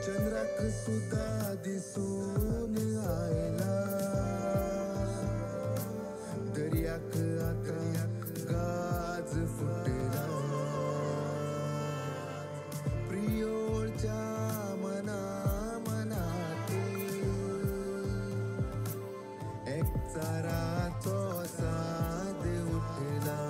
चंद्राक सुद्धा दिसून आयला दर्याक आता गाज फुटला प्रियोळच्या मना मनात एकचाराचो साद उठला.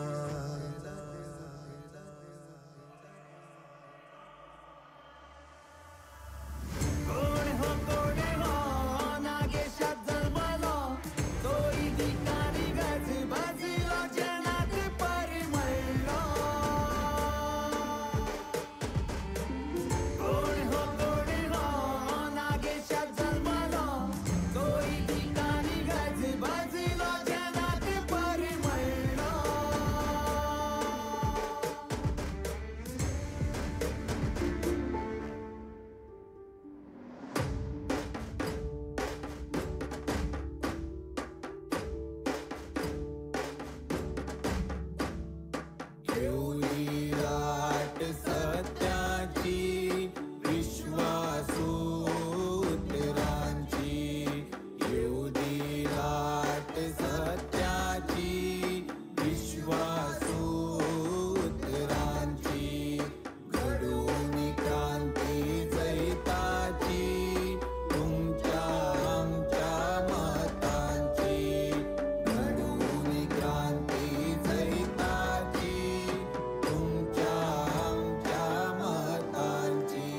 सत्याची विश्वासू उतरांची येऊ दी लाट सत्याची विश्वासू उतरांची घडून क्रांती जैताची तुमच्या आमच्या मतांची घडून क्रांती जैताची तुमच्या आमच्या मतांची.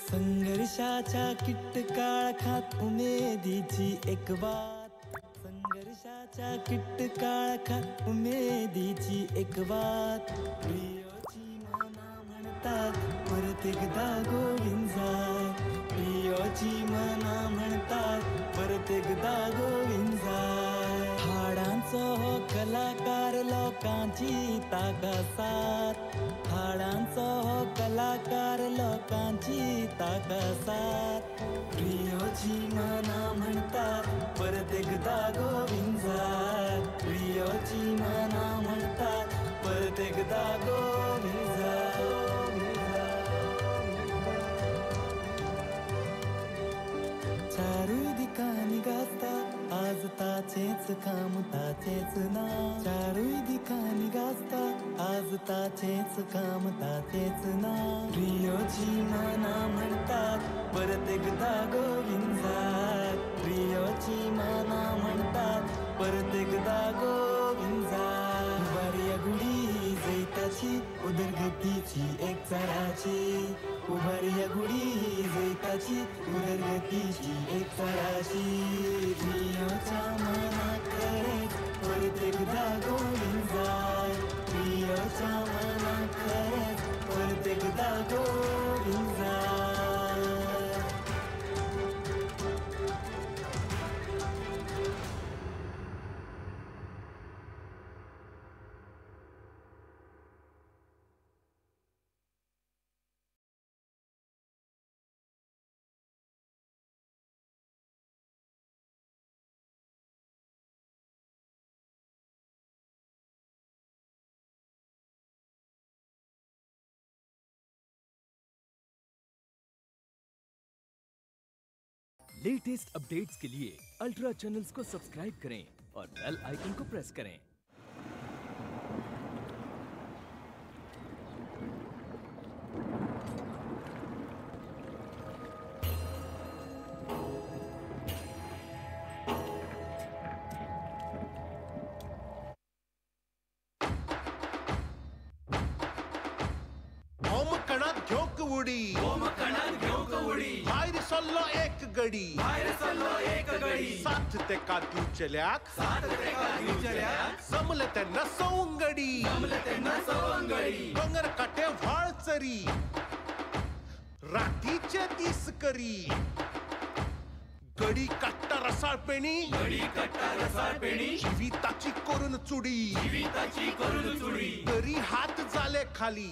संघर्षाच्या किट्ट काळखात उमेदीची एक वात, संघर्षाच्या किट्ट काळखात उमेदीची एक वात, प्रियोची मना म्हणतात परत एकदा गोविंजाय, प्रियोची मना म्हणतात परत एकदा गोविंजाय. हाडांचो हो कलाकार लोकांची ताकसात, हाडांचो हो कलाकार लोकांची ताकसात, प्रियोची मना म्हणतात परत एकदा गोविंजाय, प्रियोची मना म्हणतात परत एकदा गोविंजाय. चारूय दिकांनी गाजता आज ताचेच काम ताचेच नाव, चारूय दिकांनी गाजता आज ताचेच काम ताचेच नाव, प्रियोची मना म्हणतात परत एकदा गोविंजाय, प्रियोची मना म्हणतात परत एकदा गोविंजाय. उभारया गुढी जैताची उदरगतीची एकचाराची, उभारया गुढी जैताची उदरगतीची एकचाराची, प्रियोच्या मना खरेच परत एकदा गोविंजाय, प्रियोच्या मना खरेच परत एकदा गोविंजाय. लेटेस्ट अपडेट्स के लिए अल्ट्रा चैनल्स को सब्सक्राइब करें और बेल आइकन को प्रेस करें। उडी, भायर सरलो एक गडी, साथ तेका दिवचेल्याक जमले तेन्ना सवंगडी, दोंगर काटे व्हाळ चरी, रातीचे दीस करी, गडी काडटा रसाळ पेणी, जिविताची करून चुडी, तरी हात जाले खाली,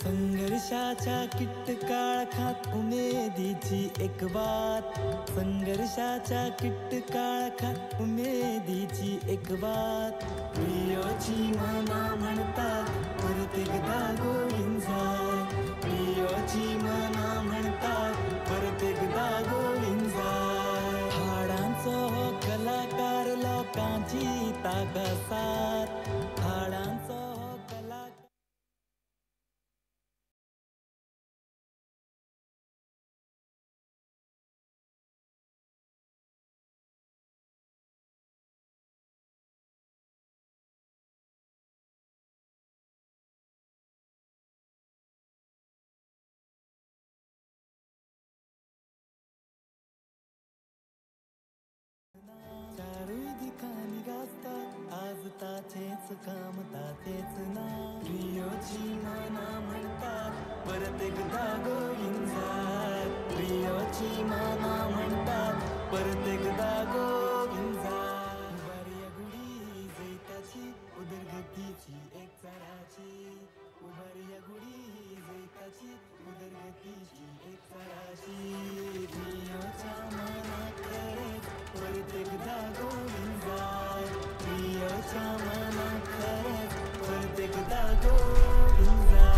संघर्षाच्या किट्ट काळखात उमेदीची एक वात, संघर्षाच्या किट्ट काळखात उमेदीची एक वात. प्रियोची मना म्हणतात परत एकदा गोविंजाय, प्रियोची मना म्हणतात परत एकदा गोविंजाय. हाडांचो हो कलाकार लोकांची ताकसात, हाडांचो हो कलाकार. चारूय दिकांनी गाजता आज ताचेच काम ताचेच ना. प्रियोची मना म्हणतात परत एकदा गोविंजाय, प्रियोची मना म्हणतात परत एकदा गोविंजाय. उबारया गुढी जैताची उदरगतीची एक चाराची, उबारया गुढी जैताची उदरगतीची एक चाराची. प्रियोच्या मना खरेच परत एकदा गोविंजाय, प्रियोच्या मना खरेच परत एकदा गोविंजाय.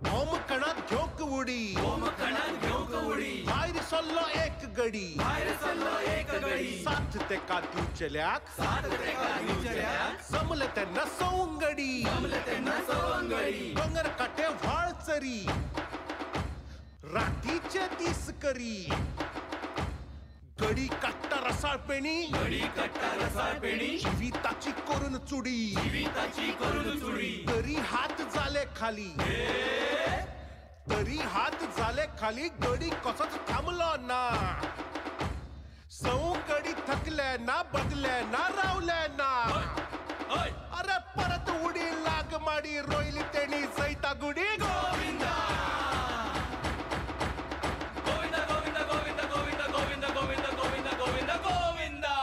होमखणात घेवंक उडी, होमखणात घेवंक उडी, भायर सरलो एक गडी, भायर सरलो एक गडी. साथ तेका दिवचेल्याक, साथ तेका दिवचेल्याक, जमले तेन्ना सवंगडी, जमले तेन्ना सवंगडी. दोंगर काटे व्हाळ चरी, रातीचे दीस करी. गडी काडटा रसाळ पेणी, गडी काडटा रसाळ पेणी, जिविताची करून चुडी, जिविताची करून चुडी. तरी हात जाले खाली, तरी हात जाले खाली, गडी कसोच थांबलो ना. सवंगडी थकले ना, बदले ना, रावले ना. अरे परत उडी लाग माडी, रोयली तेणी जैता गुडी. गोविंदा गोविंदा गोविंदा गोविंदा गोविंदा गोविंदा गोविंदा गोविंदा गोविंदा गोविंदा.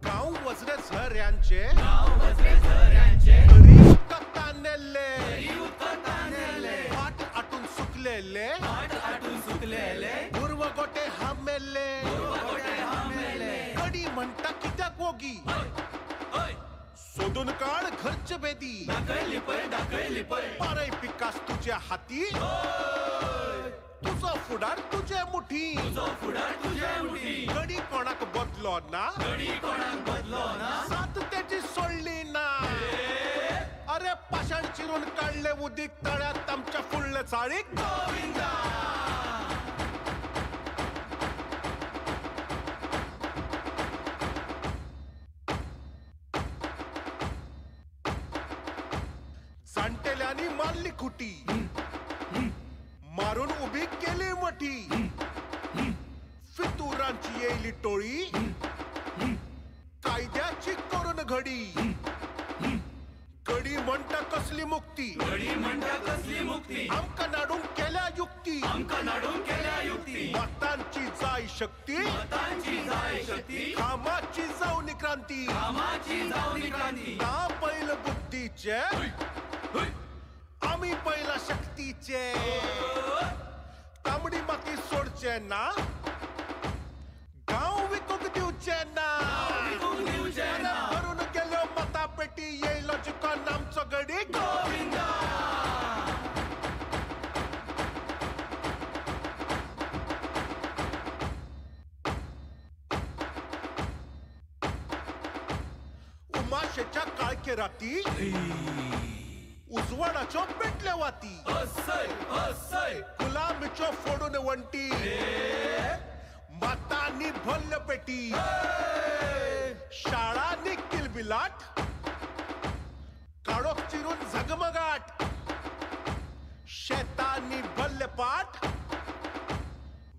गांव वजरे झऱ्यांचे, गांव वजरे झऱ्यांचे, तरी उदकाक तानेल्ले, तरी उदकाक तानेल्ले. फाट आटून सुकलेले, फाट आटून सुकलेले, पूर्व गोटे हामेल्ले, पूर्व गोटे हामेल्ले. गडी म्हणटा कित्याक वोगी, सोदून काड घरचे बेदी. दाखय लिपय दाखय लिपय, पारय पिकास तुझ्या हाती, तुजो फुडार तुजे मुठी, तुजो फुडार तुजे मुठी. गडी कोणाक बदलो ना, गडी कोणाक बदलो ना, साथ तेजी सोडली ना. अरे पाषाण चिरून काडले उदीक, तळ्यात आमच्या फुडले चाळीक. गोविंदा जाणटेल्यांनी मारली खुटी, मारून उभी केली मठी. फितुरांची येयली टोळी, कायद्याची करून घडी. गडी म्हणटा कसली मुक्ती, गडी म्हणटा कसली मुक्ती, आमकां नाडूंक केल्या युक्ती, आमकां नाडूंक केल्या युक्ती. मतांची जाय शक्ती, मतांची जाय शक्ती, कामाची जावन क्रांती, कामाची जावन क्रांती. ना पैल बुद्धीचे, आमी पैला शक्तीचे. तांबडी माती सोडचे ना, गांव विकूंक दिवचे ना, विकूंक दिवचे ना. भरून गेल्यो मता पेटी, येयलो जिकोन आमचो गडी. गोविंदा उमाशेच्या काळखे राती, उजवाडाच्यो पेटल्या वाती, गुलामीच्यो फोडून वण्टी, मातांनी भरल्यो पेटी. शाळांनी किलबिलाट, काळोख चिरून झगमगाट, शेतांनी भरले पाट,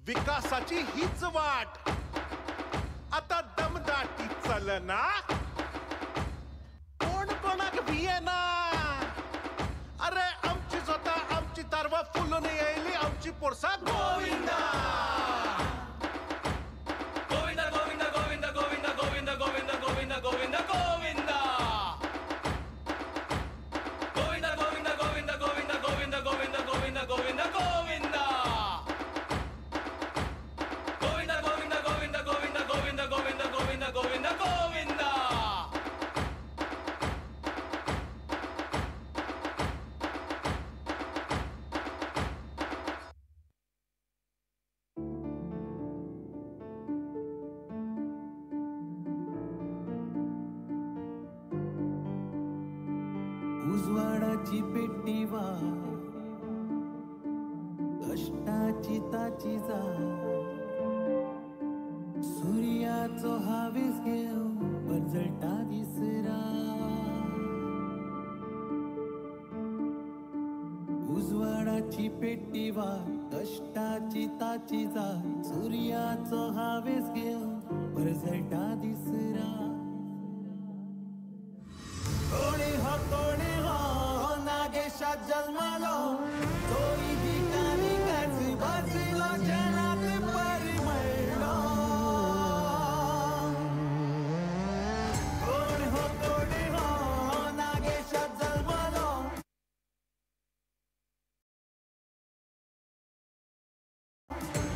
विकासाची हीच वाट. आता दमदाटी चलना, कोण कोणाक भियेना. अरे आमची स्वता आमची उजवाडाची पेटी वा कश्टाची ताची जा सूर्याचो हावेस घेवन परजळटा दिसरा उजवाडाची पेटी वा कश्टाची ताची जा सूर्याचो हावेस घेवन परजळटा दिसरा कोणी हो नागेशा जन्मलो तोय दिकानी गाज बाजलो जनात परिमळलो कोण हो नागेशा जन्मलो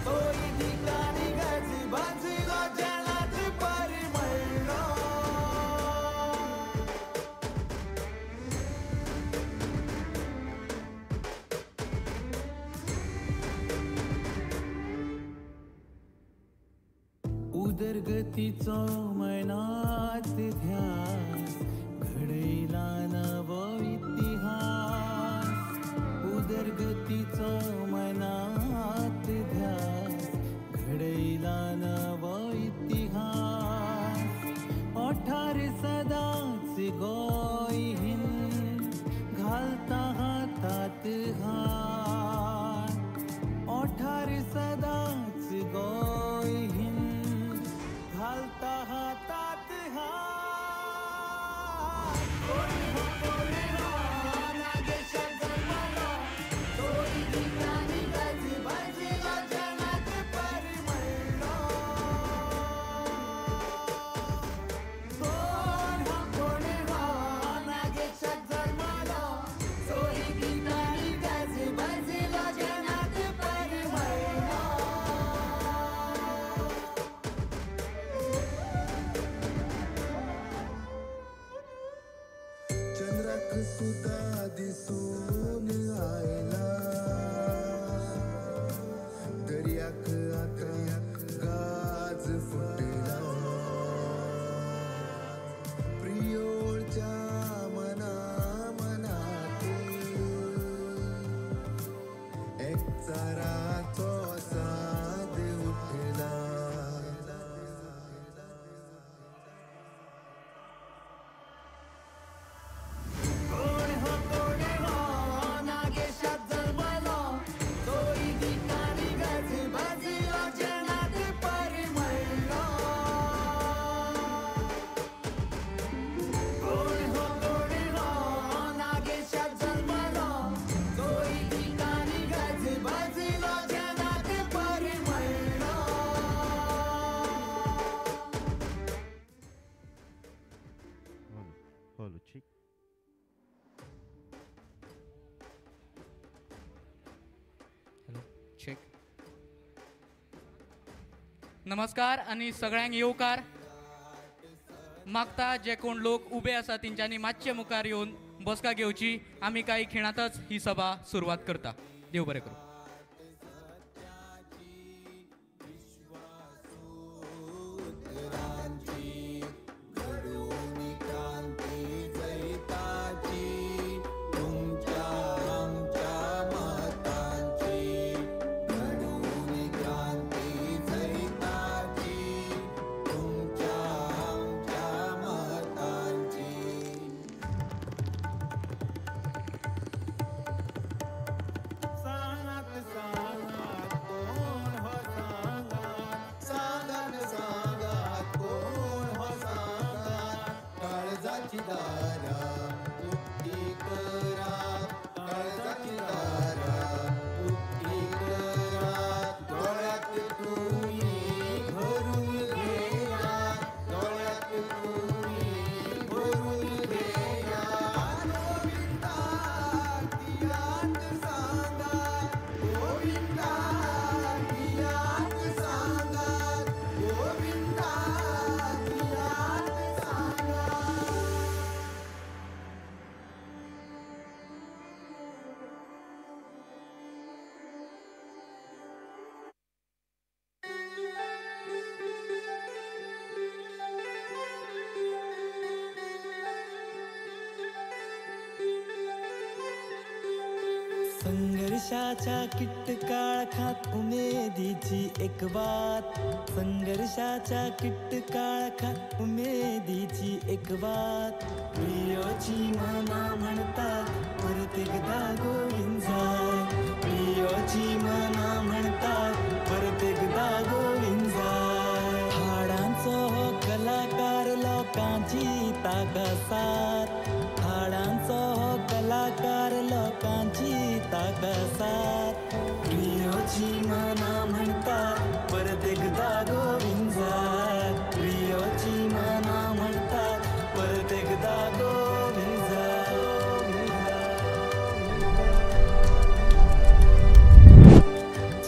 तोय दिकानी गाज बाजलो जनात परिमळलो. उदरगतीचो मनात ध्यास घडयला नवो इतिहास उदरगतीचो मनात ध्यास घडयला नवो इतिहास ओठार सदांच गोंय हिंद घालता हातात हात ओठार सदांच गोंय हिंद घालता हातात हात. कोणी हो नागेशा जन्मलो तोय दिकानी गाज बाजलो जनात परिमळलो कोण हो नागेशा जन्मलो तोय दिकानी गाज बाजलो जनात परिमळलो. चंद्राक सुद्धा दिसून आयला दर्याक आता गाज फुटला प्रियोळच्या मना मनात एकचाराचो साद उठला. कोण हो नागेशा जन्मलो तोय दिकानी गाज बाजलो जनात परिमळलो कोण हो नागेशा जन्मलो तोय दिकानी गाज बाजलो जनात परिमळलो. Hello, check. Hello check. नमस्कार आनी सगळ्यांक येवकार मागता. जे कोण लोक उबे आसा तेंच्यांनी मातशे मुखार येवन बसका घेवची. आमी कांय खिणांतच ही सभा सुरवात करता. देव बरें करूं. घडून क्रांती जैताची तुमच्या आमच्या मतांची घडून क्रांती जैताची तुमच्या आमच्या मतांची. सांगात संघर्षाच्या किट्ट काळखात उमेदीची एक वात, संघर्षाच्या किट्ट काळखात उमेदीची एक वात. प्रियोची मना म्हणतात परत एकदा गोविंद जाय, प्रियोची मना म्हणतात परत एकदा गोविंद जाय. हाडांचो हो कलाकार लोकांची ताकसात, हाडांचो हो कलाकार लोकांची ताकसात. प्रियोची मना म्हणतात परत एकदा गोविंद जाय, प्रियोची मना म्हणतात परत एकदा गोविंद जाय.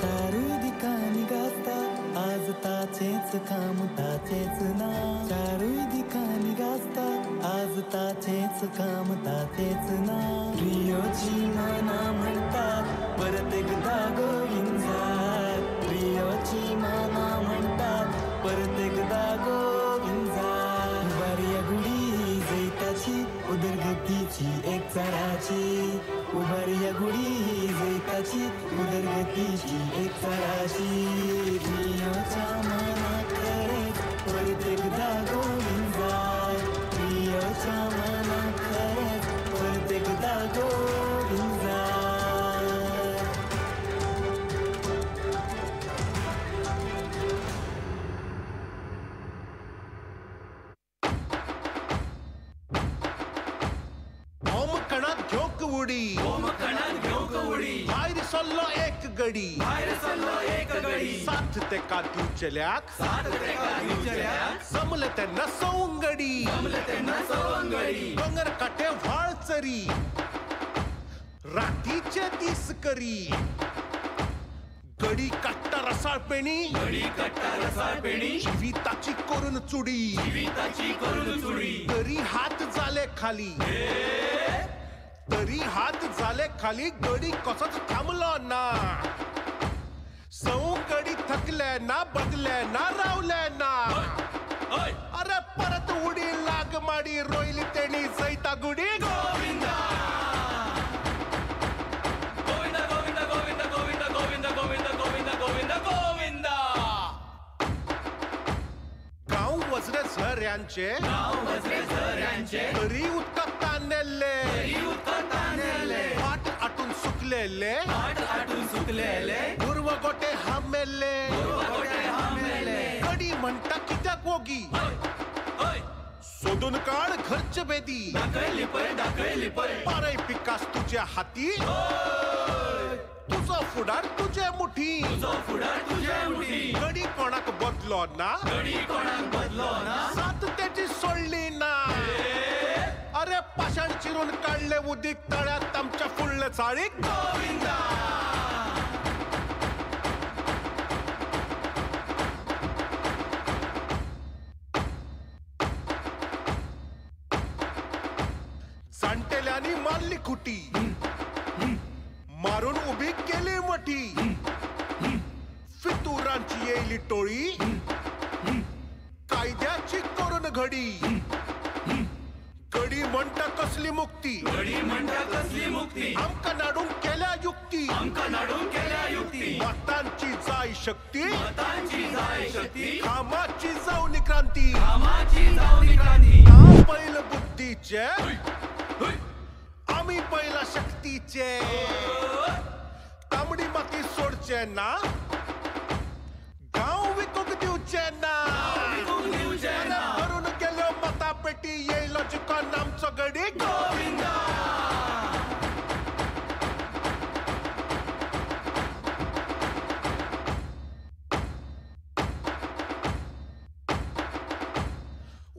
चारूय दिकांनी गाजता आज ताचेच काम ताचेच ना, चारूय दिकांनी गाजता आज ताचेच काम ताचेच ना. प्रियोची मना म्हणतात परत एकदा गोविंद जाय, प्रियोची मना म्हणतात परत एकदा गोविंद जाय. उबारया गुढी जैताची उदरगतीची एक चाराची, उबारया गुढी जैताची उदरगतीची एक चाराची. प्रियोच्या मना खरेच परत एकदा गोविंद जाय, प्रियोच्या मना खरेच परत एकदा गोविंद जाय. ओम कणात घेवंक उडी, ओम कणात घेवंक उडी, भायर सरलो एक गडी, भायर सरलो एक गडी, साथ तेका दिवचेल्याक, साथ तेका दिवचेल्याक, जमले तेन्ना सवंगडी, जमले तेन्ना सवंगडी, दोंगर काटे व्हाळ चरी, रातीचे दीस करी, गडी काडटा रसाळ पेणी, गडी काडटा रसाळ पेणी, जिविताची करून चुडी, जिविताची करून चुडी, तरी हात जाले खाली, तरी हात जाले खाली, गडी कसोच थांबलो ना. सवंगडी थकले ना, बदले ना, रावले ना. अरे परत उडी लाग माडी, रोयली तेणी जैता गुडी. गोविंदा गोविंदा गोविंदा गोविंदा गोविंदा गोविंदा गोविंदा गोविंदा गोविंदा गोविंदा. गांव वजरे झऱ्यांचे, गांव वजरे झऱ्यांचे, तरी उदकाक तानेल्ले, तरी उदकाक तानेल्ले, फाट आटून सुकलेले, फाट आटून सुकलेले, गुरवगोटे हामेल्ले, गुरवगोटे हामेल्ले. गडी म्हणटा कित्याक वोगी, सोदून काड घरचे बेदी, दाखय लिपय दाखय लिपय, पारय पिकास तुझ्या हाती, तुझो फुडार तुझे मुठी, तुझो फुडार तुझे मुठी. गडी कोणाक बदलो ना, गडी कोणाक बदलो ना, साथ तेजी सोडली ना. अरे पाषाण चिरून काडले उदीक, तळ्यात आमच्या फुडले चाळीक. गोविंदा जाणटेल्यांनी मारली खुटी, मारून उभी केली मठी, फितुरांची येयली टोळी, कायद्याची करून घडी. गडी म्हणटा कसली मुक्ती, गडी म्हणटा कसली मुक्ती, आमकां नाडूंक केल्या युक्ती, आमकां नाडूंक केल्या युक्ती, मतांची जाय शक्ती, मतांची जाय शक्ती, कामाची जावनी क्रांती, कामाची जावनी क्रांती. ना बैल बुद्धीचे, आमी बैला शक्तीचे, तांबडी माती सोडचे ना, गांव विकूंक दिवचे ना, विकूंक दिवचे ना. भरून गेल्यो मता पेटी, येयलो जिकोन आमचो गडी. गोविंदा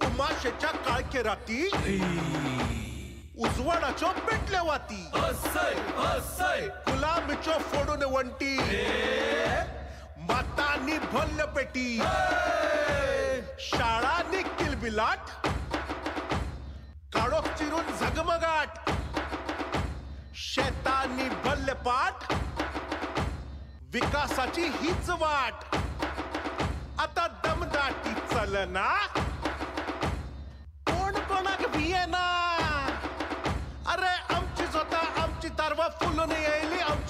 उमाशेच्या काळखे राती, उजवाडाच्यो पेटले वाती, गुलामीच्यो फोडून वण्टी, मातांनी भरल्यो पेटी, शाळांनी किलबिलाट, काळोख चिरून झगमगाट, शेतांनी भरले पाट, विकासाची हीच वाट. आता दमदाटी चलना, कोण कोणाक भियेना. अरे आमची स्वता आमची तारवा फुलून येयली,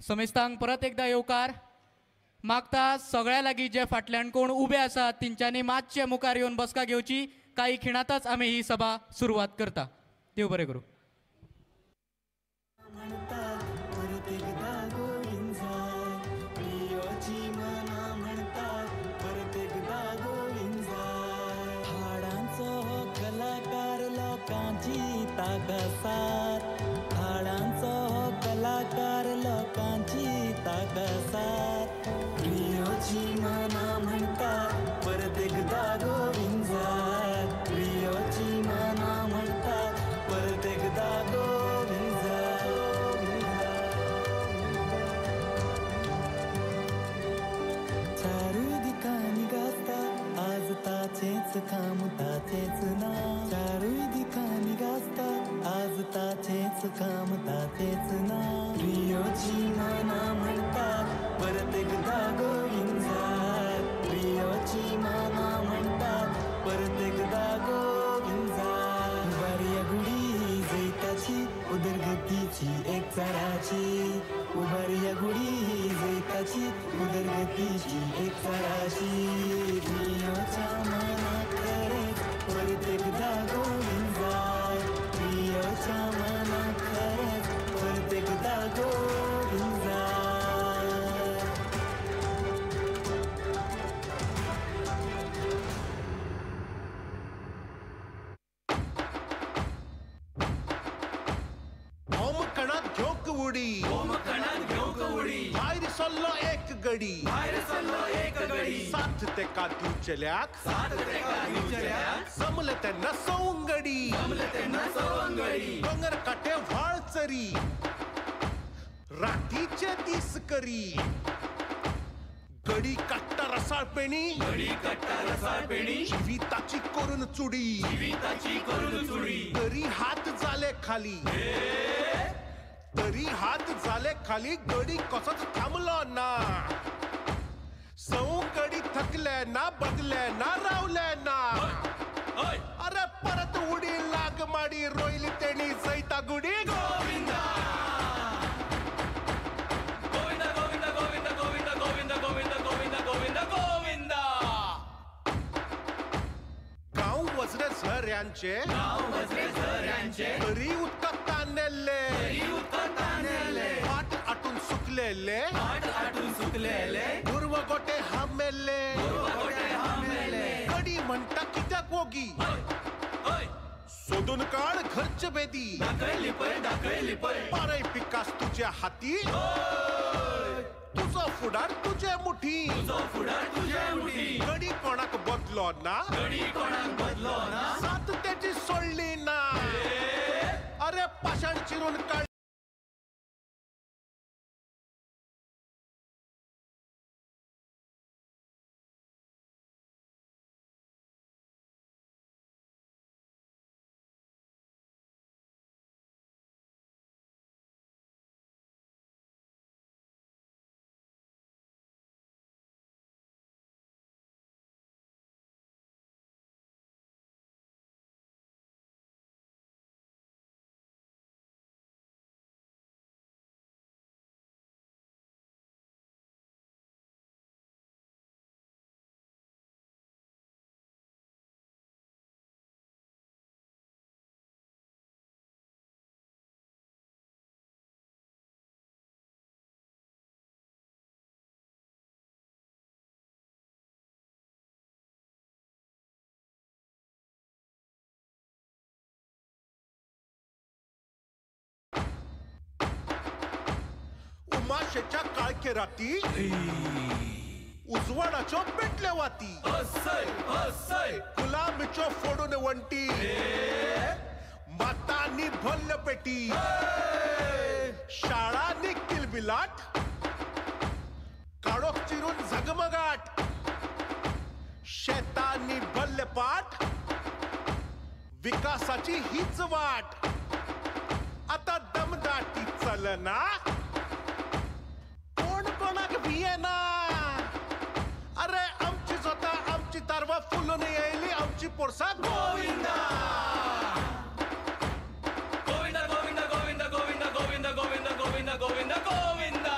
समेस्तांक परत एकदा येवकार मागता. सगळ्या लागीं जे फाटल्यान कोण उबे आसात तेंच्यांनी मातशे मुखार येवन बसका घेवची. काही खिणांतच आमी ही सभा सुरवात करता. देव बरें करूं. हाडांचो कलाकार लोकांची ताकसात प्रियोची मना म्हणतात परत एकदा गोविंदा. प्रियोची मना म्हणतात परत एकदा गोविंदा. चारूय दिकांनी गाजता आज ताचेच काम ताचेच ना. चारूय दिकांनी गाजता आज ताचेच काम ताचेच ना. प्रियोची मना म्हणतात परत एकदा गोविंदा. प्रियोची मना म्हणतात परत एकदा गोविंदा. उबारिया गुडी जैताची उदरगतीची एक चाराची. उबारिया गुडी जैताची उदरगतीची एक चाराची. प्रियोच्या मना खरेच परत एकदा गोविंदा. प्रियोच्या मना खरेच परत एकदा गोविंदा. होमखणात घेवंक उडी, होमखणात घेवंक उडी, भायर सरलो एक गडी, भायर सरलो एक गडी, साथ तेका दिवचेल्याक, साथ तेका दिवचेल्याक, जमले तेन्ना सवंगडी, जमले तेन्ना सवंगडी, दोंगर काटे व्हाळ चरी, रातीचे दीस करी, गडी काडटा रसाळ पेणी, गडी काडटा रसाळ पेणी, जिविताची करून चुडी, जिविताची करून चुडी, तरी हात जाले खाली, तरी हात जाले खाली, गडी कसोच थांबलो ना. सवंगडी थकले ना, बदले ना, रावले ना. अरे परत उडी लाग माडी, रोयली तेणी जैता गुडी. गोविंदा गोविंदा गोविंदा गोविंदा गोविंदा गोविंदा गोविंदा गोविंदा गोविंदा गोविंदा. गांव वजरे झऱ्यांचे, गांव वजरे झऱ्यांचे, तरी उदकाक तानेल्ले, तरी उदकाक तानेल्ले, फाट आटून सुकलेले, फाट आटून सुकलेले, गुरवगोटे हामेल्ले, गुरवगोटे हामेल्ले, गडी म्हणटा कित्याक वोगी, सोदून काड घरचे बेदी, दाखय लिपय दाखय लिपय, पारय पिकास तुझ्या हाती, तुझो फुडार तुझे मुठी, तुझो फुडार तुझे मुठी, गडी कोणाक बदलो ना, गडी कोणाक बदलो ना, साथ तेजी सोडली ना. अरे पाषाण चिरून काड उमाशेच्या काळखे राती, उजवाडाच्यो पेटले वाती, गुलामीच्यो फोडून वण्टी, मातांनी भरल्यो पेटी, शाळांनी किलबिलाट, काळोख चिरून झगमगाट, शेतांनी भरले पाट, विकासाची हीच वाट. आता दमदाटी चलना, कोण कोणाक भियेना. अरे आमची स्वता आमची तारवा फुलून येयली आमची पोरसा. गोविंदा गोविंदा गोविंदा गोविंदा गोविंदा गोविंदा गोविंदा गोविंदा गोविंदा गोविंदा.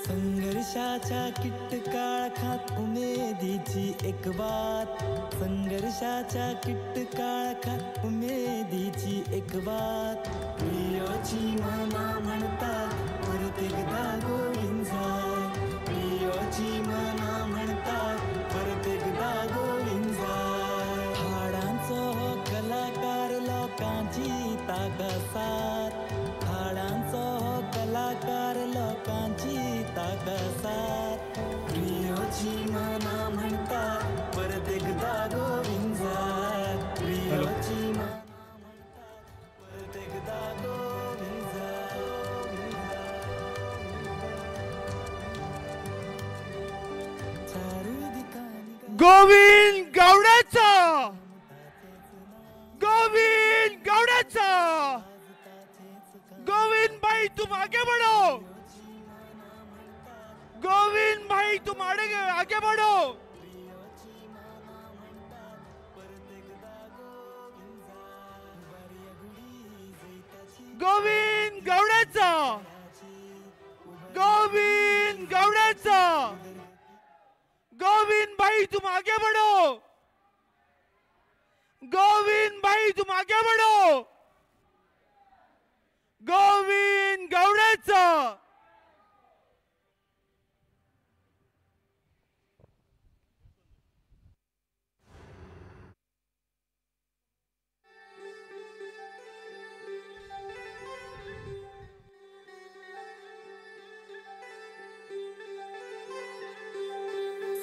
संघर्षाच्या किट्ट काळखात उमेदीची एक बात, संघर्षाच्या किट्ट काळखात उमेदीची एक बात. प्रियोची मना म्हणतात परत एकदा गोविंजाय, प्रियोची मना म्हणतात परत एकदा गोविंजाय. हाडांचो हो कलाकार लोकांची ताकसात, हाडांचो हो कलाकार लोकांची ताकसात. प्रियोची मना म्हणतात परत एकदा गोविंजाय, प्रियोची मना म्हणतात परत एकदा गोविंजाय. चारूय दिकांनी गोविंद गावड्याचा, गोविंद गावड्याचा. गोविंद भाई तुम आगे बढ़ो, गोविंद भाई तुम आगे आगे बढ़ो. गोविंद गावड्याचा, गोविंद गावड्याचा. गोविंद भाई तुम आगे बढ़ो, गोविंद भाई तुम आगे बढ़ो. गोविंद गावड्याचा.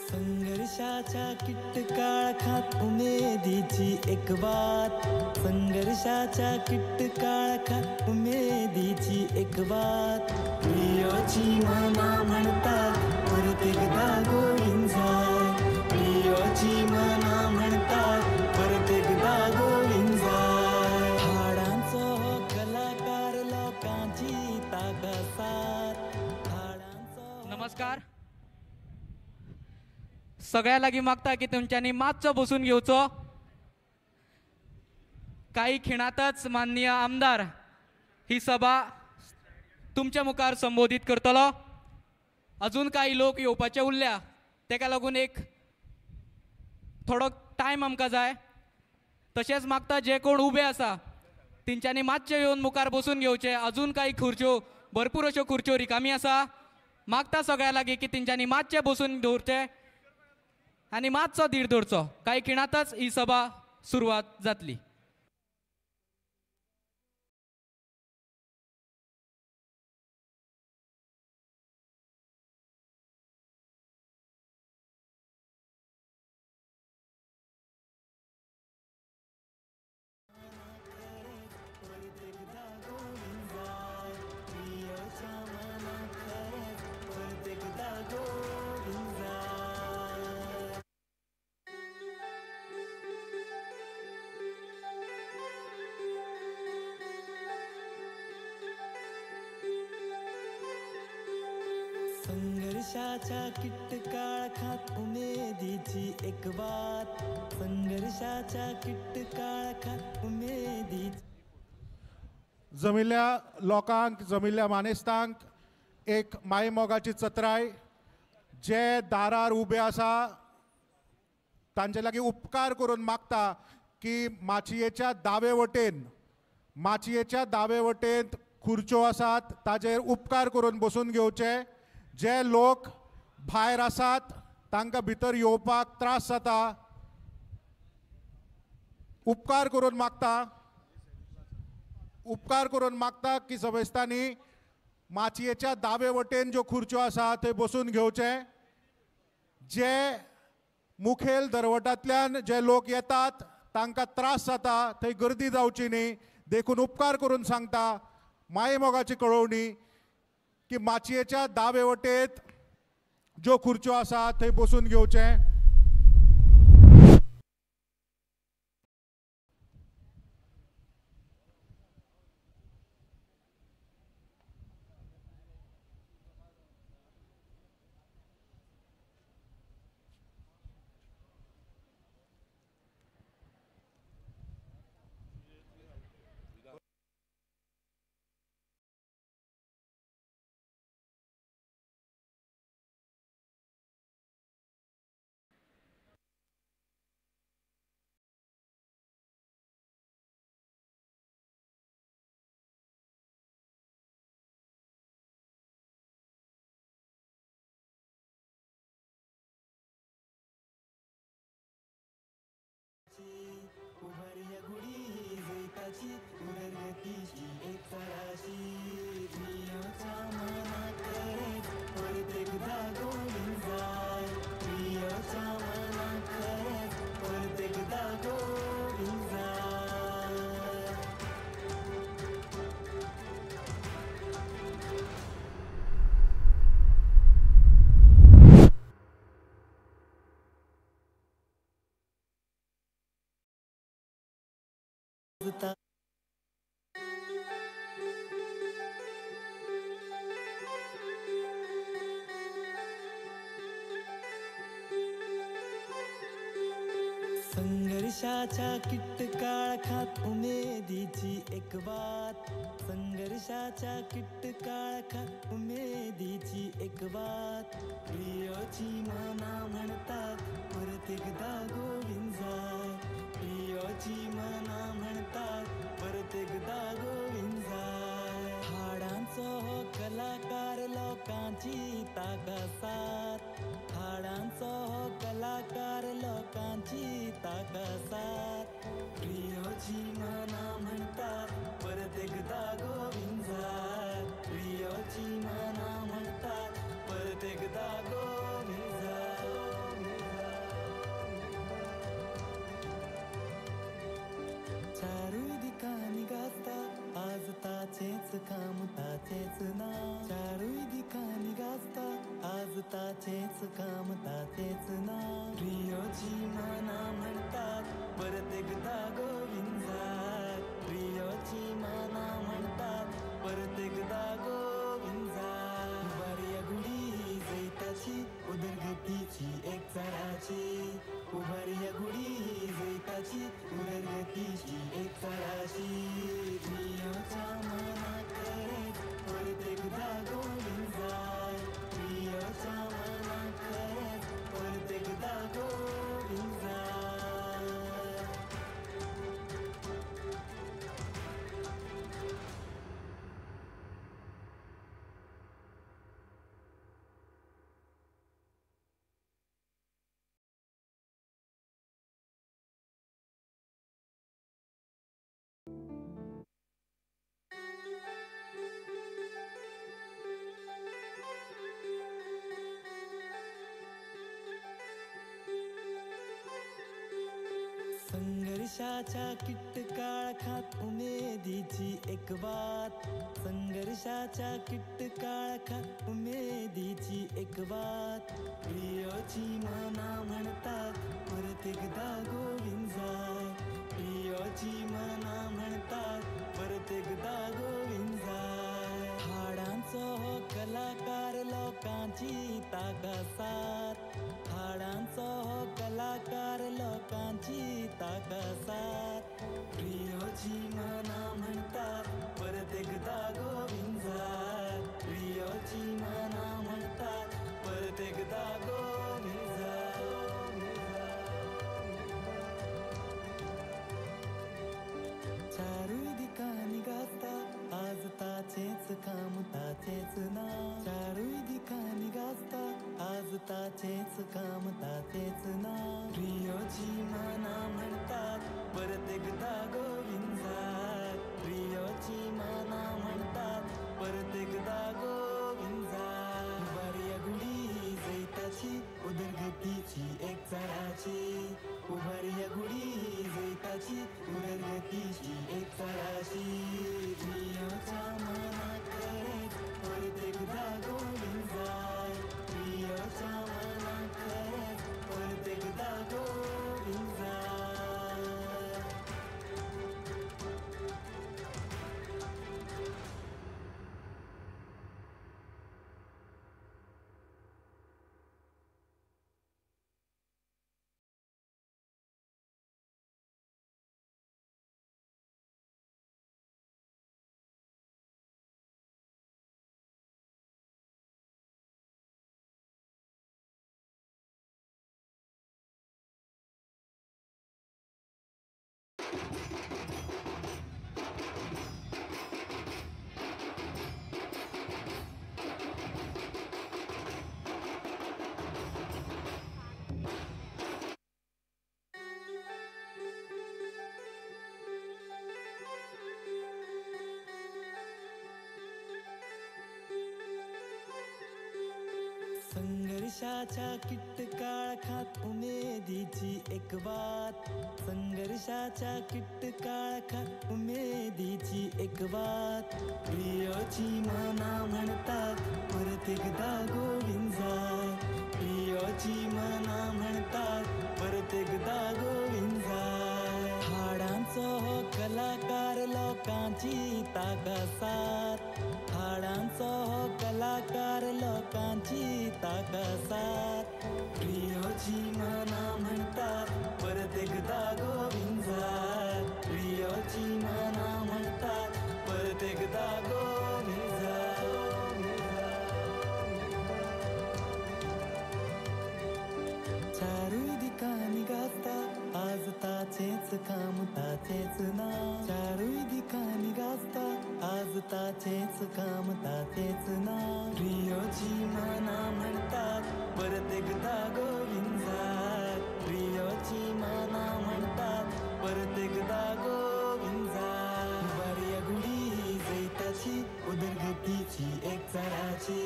संघर्षाच्या किट्ट काळखात उमेदीची एक बात, संघर्षाच्या किट्ट काळखात उमेदीची एक बात. प्रियोची मना म्हणतात परत एकदा गोविंजाय, प्रियोची मना म्हणतात परत एकदा गोविंजाय. हाडांचो हो कलाकार लोकांची ताकसात, हाडांचो. नमस्कार सगळ्या लागीं मागता की तुमच्यांनी मातसो बसून घेवचो. काही खिणांतच माननीय आमदार ही सभा तुमच्या मुखार संबोधीत करतलो. अजून काही लोक येवपाचे उरल्या, तेका लागून एक थोडो टायम आमकां जाय. तशेंच मागता जे कोण उबे आसा तेंच्यांनी मातशे येवन मुखार बसून घेवचे. अजून काही खुर्च्यो, भरपूर अश्यो खुर्च्यो रिकामी आसा. मागता सगळ्या लागीं की तेंच्यांनी मातशे बसून दवरचे आनी मातसो धीर दवरचो. कांय खिणांतच ही सभा सुरवात जातली. संघर्षाच्या किट्ट काळखात उमेदीची एक बात, संघर्षाच्या किट्ट काळखात उमेदीची. जमिल्ल्या लोकांक, जमिल्ल्या मानेस्तांक एक मायमोगाची चत्राय. जे दारार उबे आसा तांचे लागीं उपकार करून मागता की माचयेच्या दावे वटेन, माचयेच्या दावे वटेन खुर्च्यो आसात ताजेर उपकार करून बसून घेवचे. जे लोक भायर आसात तांकां भितर येवपाक त्रास जाता, उपकार करून मागता, उपकार करून मागता की समेस्तांनी माचयेच्या दावे वटेन ज्यो खुर्च्यो आसा थंय बसून घेवचे. जे मुखेल दरवटांतल्यान जे लोक येतात तांकां त्रास जाता, थंय गर्दी जावची न्ही देखून उपकार करून सांगता मायमोगाची कळोवणी की माचयेच्या दावे वटेन ज्यो खुर्च्यो आसा थंय बसून घेवचें. गुडी जैताची उदरगतीची एक चडाशी प्रियोच्या मनाकडेच परत एकदा गोविंद जाय प्रियोच्या मनाकडेच परत एकदा गोविंद जाय. संघर्षाच्या किट्ट काळखात उमेदीची एक बात संघर्षाच्या किट्ट काळखात उमेदीची एक बात प्रियोची मना म्हणतात परत एकदा गोविंद जाय प्रियोची मना म्हणतात परत एकदा गोविंद जाय. हाडांचो हो कलाकार लोकांची ताकसात हाडांचो हो कलाकार लोकांची ताकसात प्रियोची मना म्हणतात परत एकदा गोविंद जाय प्रियोची मना म्हणतात परत एकदा गोविंद जाय. चारूय दिकांनी गाजता आज ताचेच काम ताचेच नाव चारूय दिकांनी गाजता आज ताचेच काम ताचेच नाव प्रियोची मना म्हणतात परत एकदा गोविंद जाय प्रियोची मना म्हणतात परत एकदा गोविंद जाय. उबारया गुडी जैताची उदरगतीची एक चडाची उबारया गुडी जैताची उदरगतीची एक चडाशी प्रियोच्या मनाकडेच परत एकदा गोविंद जाय प्रियोच्या मनाकडेच परत एकदा गोविंद जाय. संघर्षाच्या किट्ट काळखात उमेदीची एक बात संघर्षाच्या किट्ट काळखात उमेदीची एक बात प्रियोची मना म्हणतात परत एकदा गोविंद जाय प्रियोची मना म्हणतात परत एकदा गोविंद जाय. हाडांचो हो कलाकार लोकांची ताकसात हाडांचो हो कलाकार लोकांची ताकसात प्रियोची मना म्हणतात परत एकदा गोविंद जाय प्रियोची मना म्हणतात परत एकदा गोविंद जाय. संघर्षाच्या किट्ट काळखात उमेदीची एक वात, संघर्षाच्या किट्ट काळखात उमेदीची एक वात. प्रियोची मना म्हणतात परत एकदा गोविंद जाय, प्रियोची मना म्हणतात परत एकदा गोविंद जाय. हाडांचो हो कलाकार लोकांची ताका साथ, हाडांचो हो कलाकार लोकांची ताका साथ. प्रियोची मना म्हणतात परत एकदा गोविंद जाय, प्रियोची मना म्हणतात परत एकदा गोविंद जाय. चारूय दिकांनी गाजता आज ताचेच काम ताचेच ना, चारूय दिकांनी गाजता आज ताचेच काम ताचेच ना. प्रियोची मना म्हणतात परत एकदा गोविंद जाय, प्रियोची मना म्हणतात परत एकदा गोविंद जाय. उबारया गुढी जैताची उदरगतीची एक चाराची,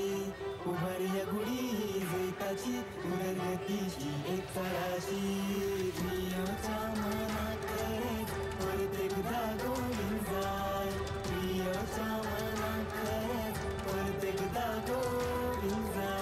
उबारया गुढी जैताची उदरगतीची एक चाराची. प्रियोच्या मना खरेच परत एकदा गोविंद जाय, प्रियोच्या मना खरेच परत एकदा गोविंद जाय.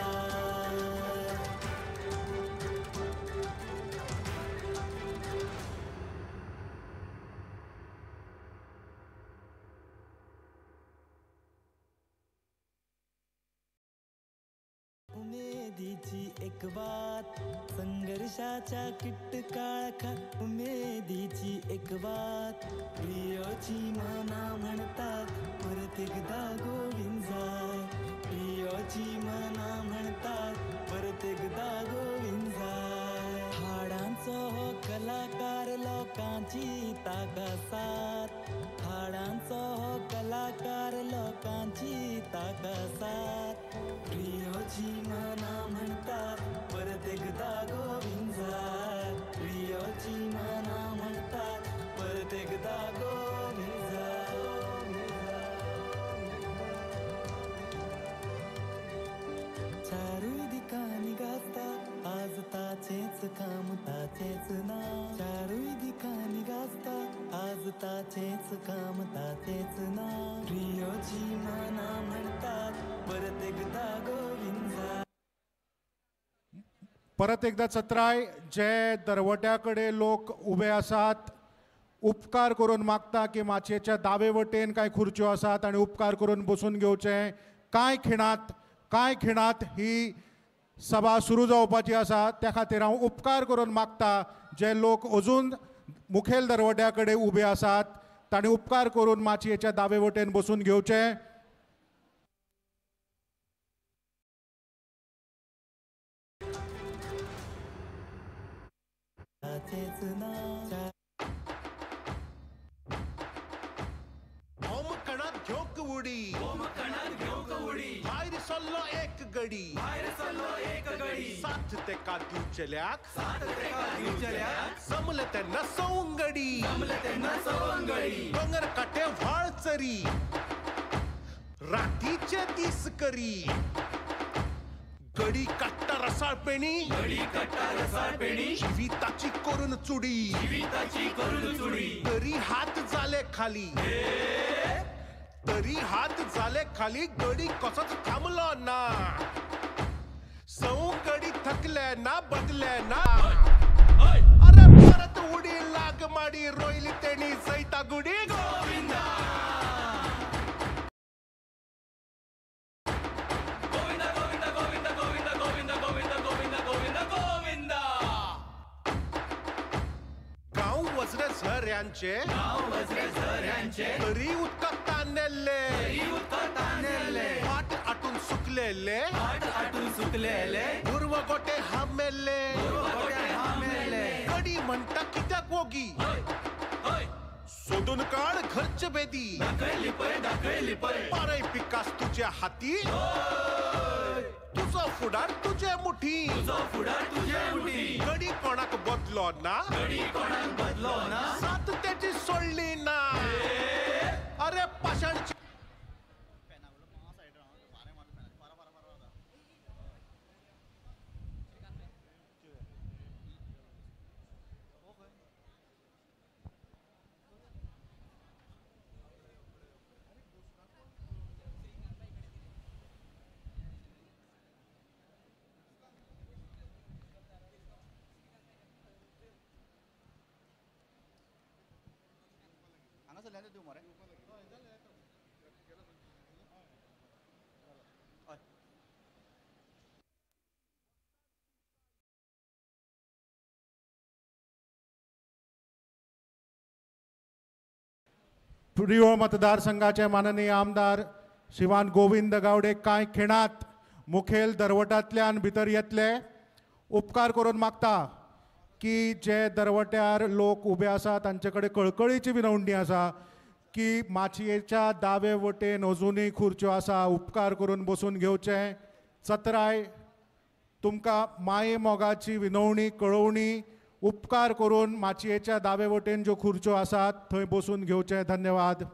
उमेदीची एक वात, संघर्षाच्या किट्ट काळखात उमेदीची एक वात. प्रियोची मना म्हणतात परत एकदा गोविंद जाय, प्रियोची मना म्हणतात परत एकदा गोविंद जाय. हाडांचो हो कलाकार लोकांची ताका साथ, हाडांचो हो कलाकार लोकांची ताका साथ. प्रियोची मना म्हणतात परत एकदा गोविंद जाय, प्रियोची मना म्हणतात परत एकदा गोविंद जाय. चारूय दिकांनी गाजता आज ताचेच काम ताचेच ना, चारूय दिकांनी गाजता आज ताचेच काम ताचेच ना. प्रियोची मना म्हणतात परत एकदा गोविंद जाय. परत एकदा चत्राय, जे दरवट्या कडेन लोक उबे आसात उपकार करून मागता की माचयेच्या दावे वटेन कांय खुर्च्यो आसात आनी उपकार करून बसून घेवचें. कांय खिणांत ही सभा सुरू जावपाची आसा, त्या खातीर हांव उपकार करून मागता जे लोक अजून मुखेल दरवट्या कडेन उबे आसात तांणी उपकार करून माचयेच्या दावे वटेन बसून घेवचें. ताचेच ना. होमकणात घेवंक उडी, होमकणात घेवंक उडी, भायर सरलो एक गडी, भायर सरलो एक गडी. साथ तेका दिवचेल्याक, साथ तेका दिवचेल्याक, जमले तेन्ना सवंगडी, जमले तेन्ना सवंगडी. दोंगर काटे व्हाळ चरी, रातीचे दीस करी, गडी काडटा रसाळ पेणी, गडी काडटा रसाळ पेणी, जिविताची करून चुडी, जिविताची करून चुडी. तरी हात जाले खाली, तरी हात जाले खाली, गडी कसोच थांबलो ना. सवंगडी थकले ना बदले ना, अरे परत उडी लाग माडी रोयली तेणी जैता गुडी. गोविंदा गोविंदा गोविंदा गोविंदा गोविंदा गोविंदा गोविंदा गोविंदा गोविंदा गोविंदा. गांव वजरे झऱ्यांचे, गांव वजरे झऱ्यांचे, तरी उदकाक तानेल्ले, तरी उदकाक तानेल्ले, फाट आटून सुकलेले, फाट आटून सुकलेले, गुरवगोटे हामेल्ले, गुरवगोटे हामेल्ले. गडी म्हणटा कित्याक वोगी, सोदून काड घरचे बेदी, दाखय लिपय दाखय लिपय, पारय पिकास तुझ्या हाती, तुझो फुडार तुझे मुठी, तुझो फुडार तुझे मुठी. गडी कोणाक बदलो ना, गडी कोणाक बदलो ना, साथ तेची सोडली ना. अरे पाषाण प्रियोळ मतदारसंघाचे माननीय आमदार श्रीमान गोविंद गावडे कांय खिणांत मुखेल दरवट्यांतल्यान भितर येतले. उपकार करून मागता की जे दरवट्यार लोक उबे आसा तांचे कडेन कळकळीची विनवणी आसा की माचयेच्या दावे वटेन अजुनूय खुर्च्यो आसा, उपकार करून बसून घेवचें. चत्राय तुमकां माये मोगाची विनवणी कळोवणी, उपकार करून माचयेच्या दावे वटेन ज्यो खुर्च्यो आसात थंय बसून घेवचें. धन्यवाद.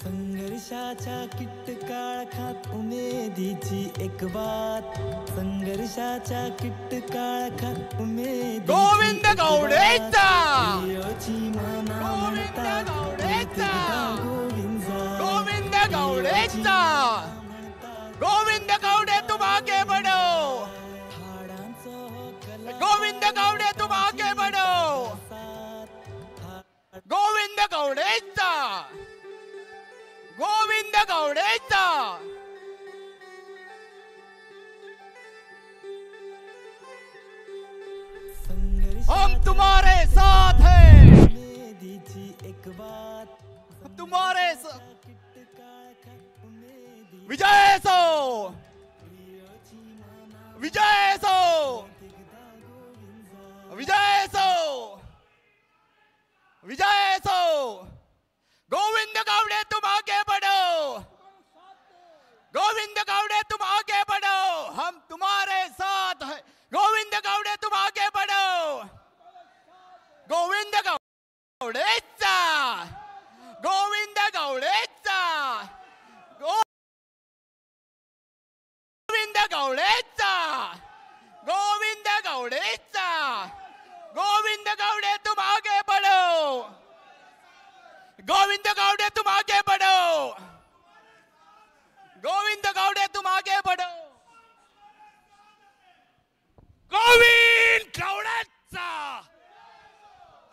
संघर्षाच्या किट्ट काळखात उमेदीची एक बात, संघर्षाच्या किट्ट काळखात उमेदीची गोविंद गावडेचा, गोविंद गावडेचा, गोविंद गावडेचा, गोविंद गावडे तुम आगे बढ़ो, गोविंद गावडे तुम आगे बढ़ो, गोविंद गावडेचा, गोविंद गावडेचा. हम तुम्हारे साथ हैं, तुम्हारे विजय सो, विजय सो, विजय सो, विजय सो. गोविंद गावडे तुम आगे बढ़ो, गोविंद गावडे तुम आगे बढ़ो, हम तुम्हारे साथ हैं. गोविंद गावडे तुम आगे बढ़ो, गोविंद गावडेचा, गोविंद गावडेचा, गोविंद गावडेचा, गोविंद गावडेचा, गोविंद गावडे तुम आगे बढ़ो, गोविंद गावडे तुम आगे बढ़ो, गोविंद गावडे तुम आगे बढ़ो. गोविंद गावडेचा,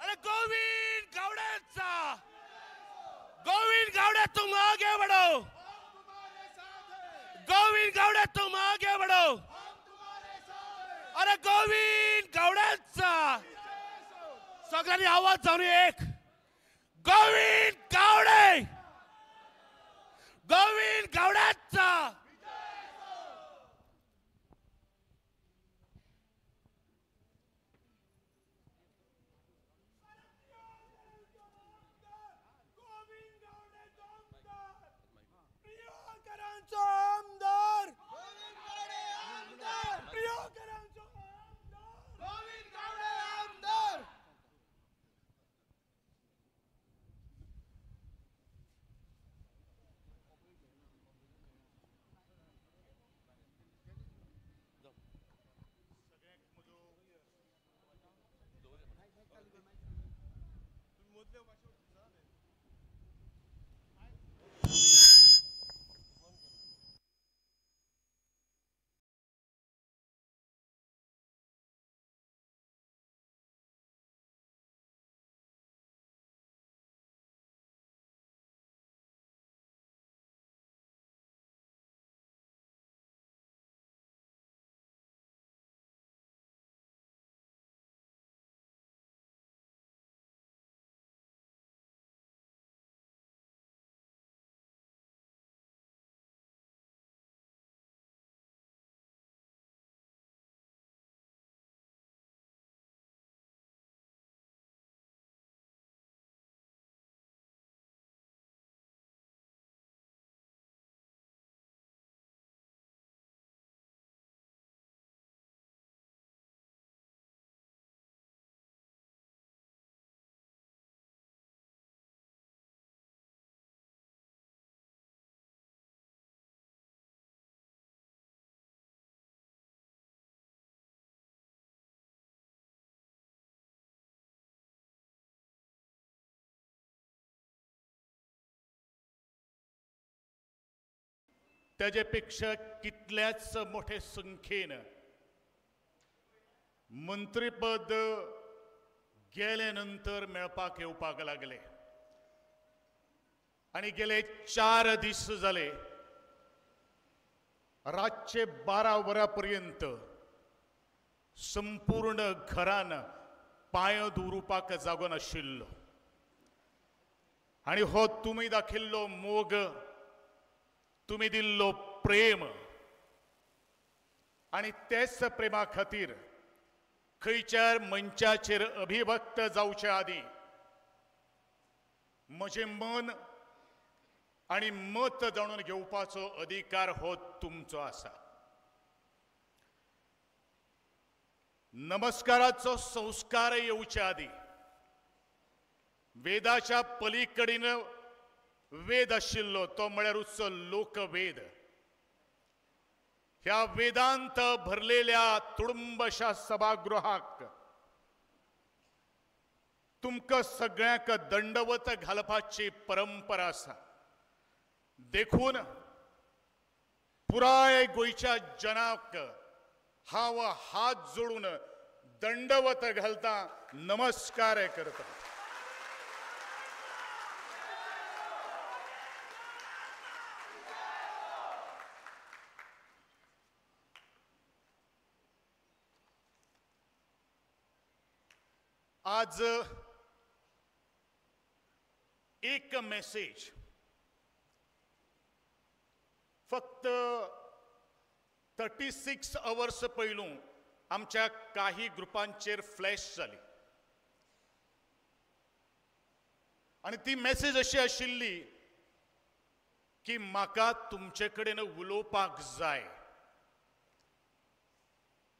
अरे गोविंद गावडेचा, गोविंद गावडे तुम आगे बढ़ो, गोविंद गावडे तुम आगे बढ़ो, अरे गोविंद गावडेचा. सगळ्यांनी आवाज जाऊन एक गोविंद गावडे, गोविंद गावडेचा. आमदार गोविंद गावडे आमदार. तेजे पेक्षा कितल्याच मोठे संख्येन मंत्रीपद गेले नंतर मेळपाक येवपाक लागले आनी गेले 4 दीस जाले रातचे 12 वरां पर्यंत संपूर्ण घरान पांय दवरुपाक जागो नाशिल्लो आनी हो तुमी दाखयल्लो मोग, तुमी दिल्लो प्रेम आनी तेच प्रेमा खातीर खंयच्या मंचाचेर अभिव्यक्त जावचे आदीं म्हजें मन आनी मत जाणून घेवपाचो अधिकार हो तुमचो आसा। नमस्काराचो संस्कार येवचे आदीं वेदाच्या पलीकडेन वेद आशिल्लो तो म्हळ्यारूच लोकवेद। ह्या वेदांत भरलेल्या तुडुंबशा सभागृहाक तुमकां सगळ्यांक दंडवत घालपाची परंपरा आसा। देखून पुराय गोंयच्या जनाक हांव हात जोडून दंडवत घालता, नमस्कार करता। आज एक मेसेज फक्त 36 अवर्स पयलू आमच्या काही ग्रुपांचेर फ्लॅश जाली आनी ती मेसेज अशी आशिल्ली की म्हाका तुमचे कडेन उलोवपाक जाय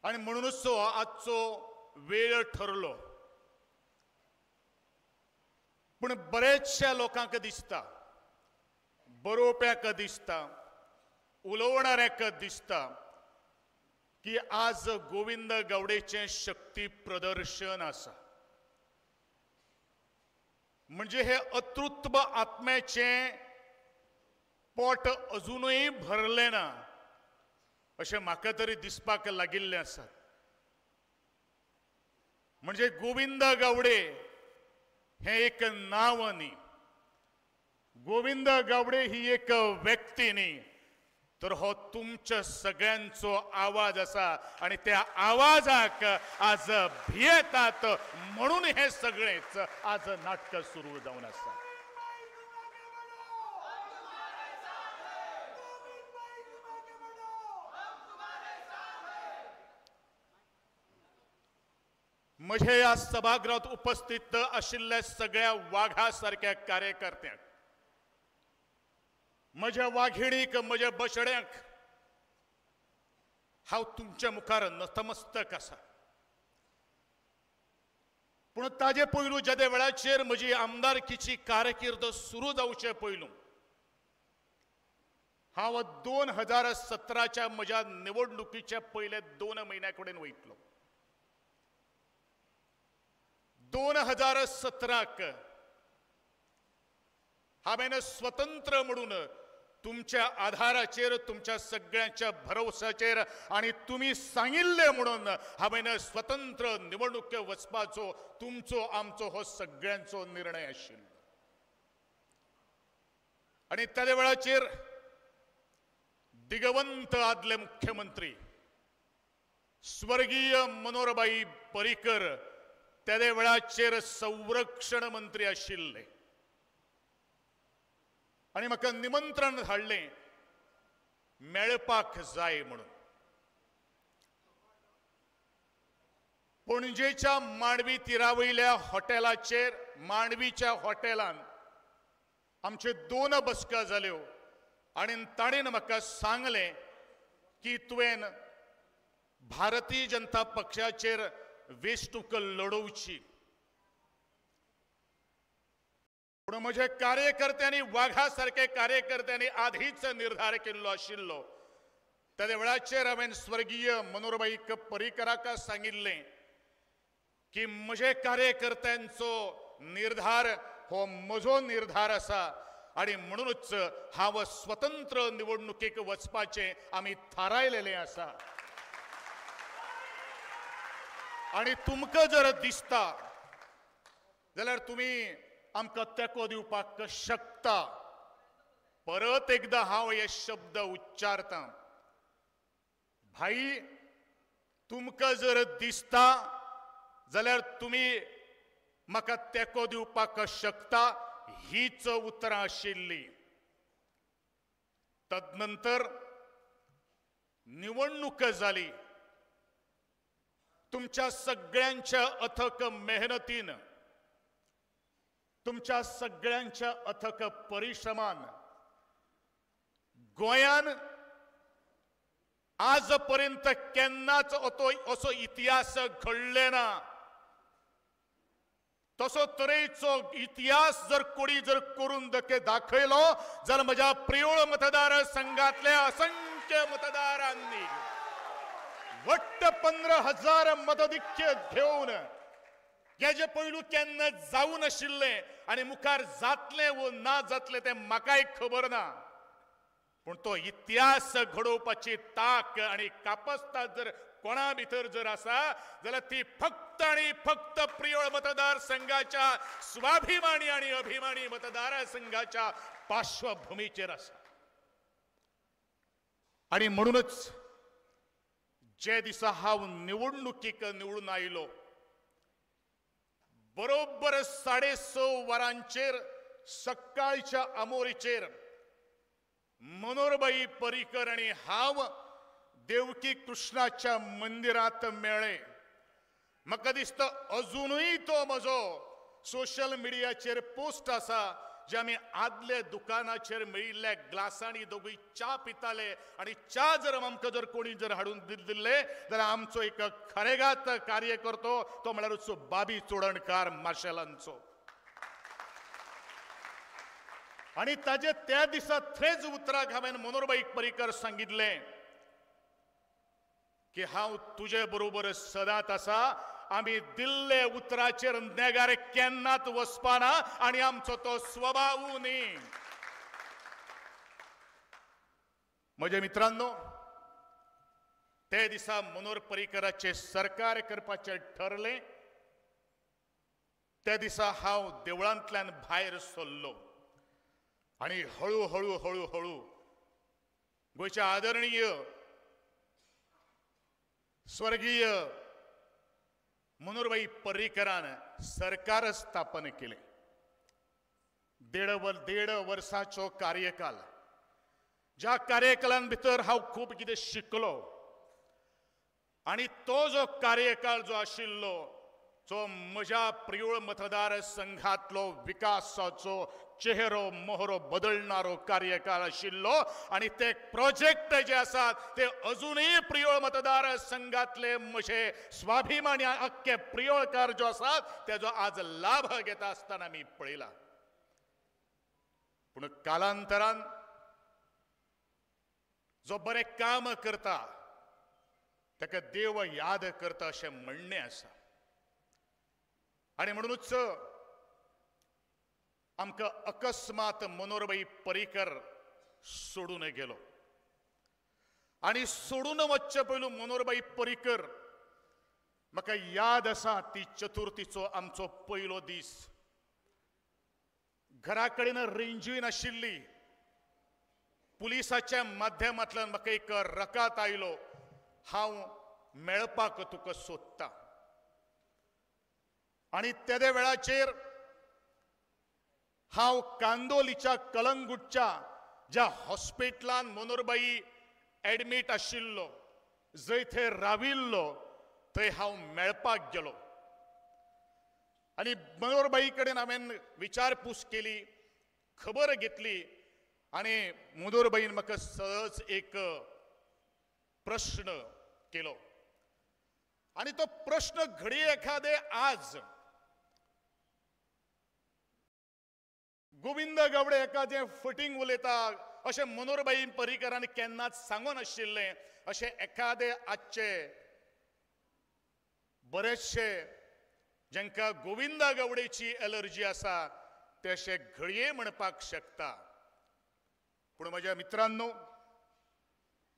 आनी म्हणूनच आजचो वेळ ठरलो। पूण बरेचशा लोकांक दिसता, बरोवप्याक दिसता, उलोवणाऱ्याक दिसता की आज गोविंद गावडेचें शक्ती प्रदर्शन आसा। म्हणजे हे अतृत्व आत्म्याचें पोट अजुनूय भरलें ना अशें म्हाका तरी दिसपाक लागिल्लें आसा। म्हणजे गोविंद गावडे हें एक नांव न्ही, गोविंद गावडे ही एक व्यक्ती न्ही, तर हो तुमच्या सगळ्यांचो आवाज आसा आनी त्या आवाजाक आज भियेतात म्हणून हे सगळेच आज नाटक सुरू जावन आसा। म्हजे ह्या सभागृहात उपस्थित आशिल्ल्या सगळ्या वाघा सारक्या कार्यकर्त्यांक, म्हज्या वाघिणीक, म्हज्या बछड्यांक हांव तुमच्या मुखार नतमस्तक आसा। पूण ताजे पयलू जेदे वेळाचेर म्हजी आमदारकीची कारकीर्द सुरू जावचे पयलू हांव 2017च्या म्हज्या निवडणुकीच्या पयले 2 म्हयन्या कडेन वयतलो। 2017 हांवें स्वतंत्र म्हणून तुमच्या आधाराचेर, तुमच्या सगळ्यांच्या भरवसाचेर आनी तुमी सांगिल्लें म्हणून हांवें स्वतंत्र निवडणुके वचपाचो तुमचो आमचो हो सगळ्यांचो निर्णय आशिल्लो। आनी त्या वेळाचेर दिगवंत आदले मुख्यमंत्री स्वर्गीय मनोहरबाई पर्रीकर त्या वेळाचेर संरक्षण मंत्री आशिल्ले आनी म्हाका निमंत्रण धाडलें मेळपाक जाय म्हणून। पणजेच्या मांडवी तिरावयल्या हॉटेलाचेर, मांडवीच्या हॉटेलान आमचे 2 बसका जाल्यो आनी ताणें म्हाका सांगलें की तुवें भारतीय जनता पक्षाचेर वेंचणूक लढोवची। पूण म्हज्या कार्यकर्त्यांनी, वाघा सारके कार्यकर्त्यांनी आधीच निर्धार केल्लो आशिल्लो। त्या वेळाचेर हांवें स्वर्गीय मनोहरबाई पर्रीकराक सांगिल्लें की म्हजे कार्यकर्त्यांचो निर्धार हो म्हजो निर्धार आसा आनी म्हणूनच हांव स्वतंत्र निवडणुकेक वचपाचें आमी थारायलेलें आसा. आनी तुमकां जर दिसता जाल्यार तुमी आमकां तेंको दिवपाक शकता. परत एकदां हांव हे शब्द उच्चारतां, भाई तुमकां जर दिसता जाल्यार तुमी म्हाका तेंको दिवपाक शकता, हीच उतरां आशिल्ली. तदनंतर निवडणूक जाली. तुमच्या सगळ्यांच्या अथक मेहनतीन, तुमच्या सगळ्यांच्या अथक परिश्रमान गोंयान आजपर्यंत केन्नाच असो इतिहास घडले ना. तसो तरेचो इतिहास जर कोणी जर करून दाखयलो जाल्यार म्हज्या प्रियोळ मतदारसंघातल्या असंख्य मतदारांनी वट्ट 15,000 मतधिक्य घेवन हेजे पयलू केन्ना जावं नाशिल्लें आनी मुखार जातलें वो ना जातलें तें म्हाकाय खबर ना, पूण तो इतिहास घडोवपाची ताक आनी कापस्ताद जर कोणा भितर जर आसा जाल्यार ती फक्त आनी फक्त प्रियोळ मतदारसंघाच्या स्वाभिमानी आनी अभिमानी मतदारसंघाच्या पार्श्वभूमीचेर आसा. आनी म्हणूनच जे दिसा हांव निवडणुकीक निवडून आयलो बरोबर 6:30 वरांचेर सकाळच्या आमोरीचेर मनोहरभाई पर्रीकर आनी हांव देवकी कृष्णाच्या मंदिरांत मेळ्ळे. म्हाका दिसता अजुनूय तो म्हजो सोशल मिडियाचेर पोस्ट आसा जे आमी आदले दुकानाचेर मेळिल्ल्या ग्लासांनी दोगूय च्या पिताले आनी च्या जर आमकां जर कोणी जर हाडून दिल्ले जाल्यार आमचो एक खरेगात कार्यकर्तो तो म्हळ्यारूच बाबी चोडणकार मार्शलांचो. आनी ताजे त्या दिसा थंयच उतराक हांवें मनोहरभाई पर्रीकर सांगिल्लें की हांव तुजे बरोबर सदांच आसा, आमी दिल्ले उतराचेर नेगार केन्नाच वचपाना आनी आमचो तो स्वभाव न्ही. म्हज्या मित्रांनो, ते दिसा मनोहर पर्रीकराचें सरकार करपाचें ठरलें. त्या दिसा हांव देवळांतल्यान भायर सरलो आनी हळू हळू हळू हळू गोंयचे आदरणीय स्वर्गीय मनोहरभाई पर्रीकरान सरकार स्थापन केलें. 1.5 वर्साचो कार्यकाल, ज्या कार्यकालान भितर हांव खूब कितें शिकलो आनी तो जो कार्यकाळ जो आशिल्लो जो म्हज्या प्रियोळ मतदारसंघातलो विकासाचो चेहरो मोहरो बदलणारो कार्यकाळ आशिल्लो आनी ते प्रोजेक्ट जे आसात ते अजूनय प्रियोळ मतदारसंघातले म्हजे स्वाभिमानी अख्खे प्रियोळकार जो आसात तेजो आज लाभ घेता आसतना मी पळयला. पूण कालांतरान जो बरें काम करता ताका देव याद करता अशें म्हणणें आसा. आनी म्हणूनच आमकां अकस्मात मनोहरभाई पर्रीकर सोडून गेलो आनी सोडून वचचे पयलू मनोहरभाई पर्रीकर म्हाका याद आसा ती चतुर्थीचो आमचो पयलो दीस. घरा कडेन रेंजूय नाशिल्ली. पुलिसाच्या माध्यमांतल्यान म्हाका एक रकाद आयलो, हांव मेळपाक तुका सोदता. आनी तेदे वेळाचेर हांव कांदोलीच्या कलंगूटच्या ज्या हॉस्पिटलान मनोहरभाई एडमीट आशिल्लो, जंय थंय राविल्लो थंय हांव मेळपाक गेलो आनी मनोहरभाई कडेन हांवें विचारपूस केली, खबर घेतली आनी मनोहरभाईन म्हाका सहज एक प्रश्न केलो आनी तो प्रश्न घडये एखादे आज गोविंद गावडे एखादें फटींग उलयता अशें मनोहरभाई पर्रीकरान केन्नाच सांगूं नाशिल्लें अशें एखादे आजचे बरेचशे जांकां गोविंदा गावडेची एलर्जी आसा ते अशें घडये म्हणपाक शकता. पूण म्हज्या मित्रांनो,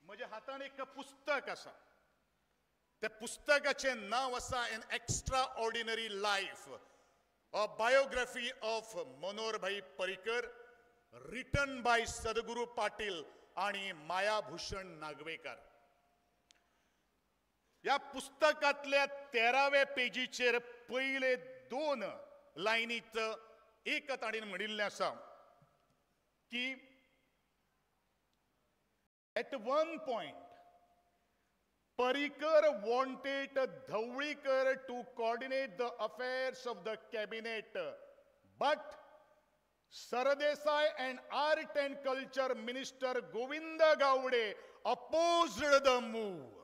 म्हज्या हातान एक पुस्तक आसा. त्या पुस्तकाचें नांव आसा an extraordinary life, a biography of Manoharbhai Parrikar, written by Sadguru Patil आणि मायाभूषण नागवेकर. ह्या पुस्तकांतल्या 13व्या पेजीचेर पयले 2 लायनीत एक ताणें म्हणिल्लें आसा की at one point Parrikar wanted Dhavalikar to coordinate the affairs of the cabinet, but Sardesai and art and culture minister Govind Gaude opposed the move.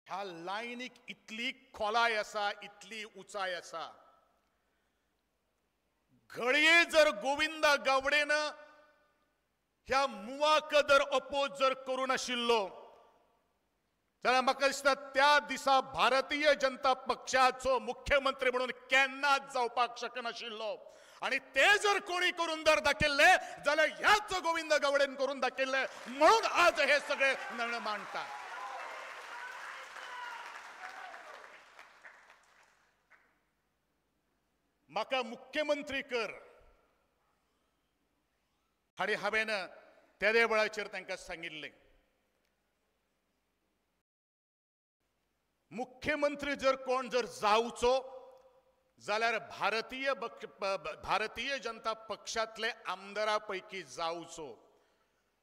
ह्या लायनीक इतली खोलाय आसा, इतली उंचाय आसा. घडये जर गोविंद गावडेन ह्या मुवाक जर अपोज जर करूं नाशिल्लो जाल्यार म्हाका दिसता त्या दिसा भारतीय जनता पक्षाचो मुख्यमंत्री म्हणून केन्नाच जावपाक शकनाशिल्लो. आनी ते जर कोणी करून जर दाखयल्ले जाल्यार ह्याच गोविंद गावडेन करून दाखयल्ले, म्हणून आज हे सगळे नण मांडटात. म्हाका मुख्यमंत्री कर आनी हांवें तेदे वेळाचेर तांकां सांगिल्लें, मुख्यमंत्री जर कोण जर जावचो जाल्यार भारतीय जनता पक्षांतले आमदारा पैकी जावचो.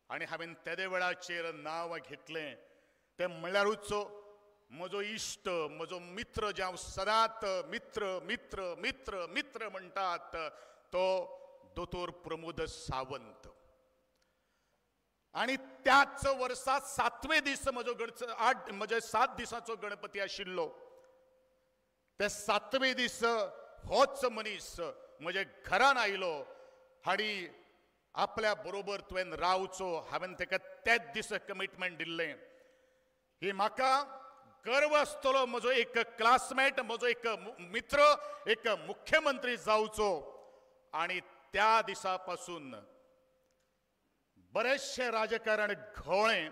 आनी हांवें तेदे वेळाचेर नांव घेतलें तें म्हणल्यारूच म्हजो इश्ट, म्हजो मित्र, जे हांव सदांच मित्र मित्र मित्र मित्र म्हणटात तो दोतोर प्रमोद सावंत. आनी त्याच वर्सा 7वे दीस म्हजो म्हजे 7 दिसांचो गणपती आशिल्लो. ते 7वे दीस होच मनीस म्हजे घरान आयलो आनी आपल्या बरोबर तुवें रावचो, हांवें ताका त्याच दीस कमिटमेंट दिल्लें. ही म्हाका गर्व आसतलो म्हजो एक क्लासमेट, म्हजो एक मित्र, एक मुख्यमंत्री जावचो. आनी त्या दिसा पासून बरेचशें राजकारण घोळ्ळें,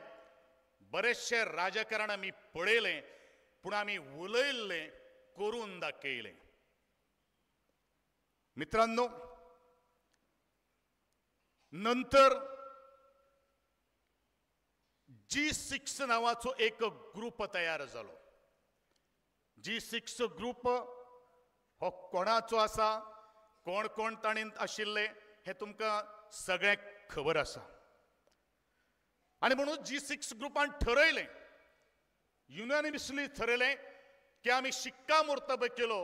बरेचशें राजकारण आमी पळयलें, पूण आमी उलयल्लें करून दाखयलें. मित्रांनो, नंतर G6 नावाचो एक ग्रुप तयार जालो. G6 group हो कोणाचो आसा, कोण कोण ताणें आशिल्ले हें तुमकां सगळ्यांक खबर आसा. आनी म्हणून G6 ग्रुपान ठरयलें, युनानिमसली ठरयलें की आमी शिक्कामोर्तब केलो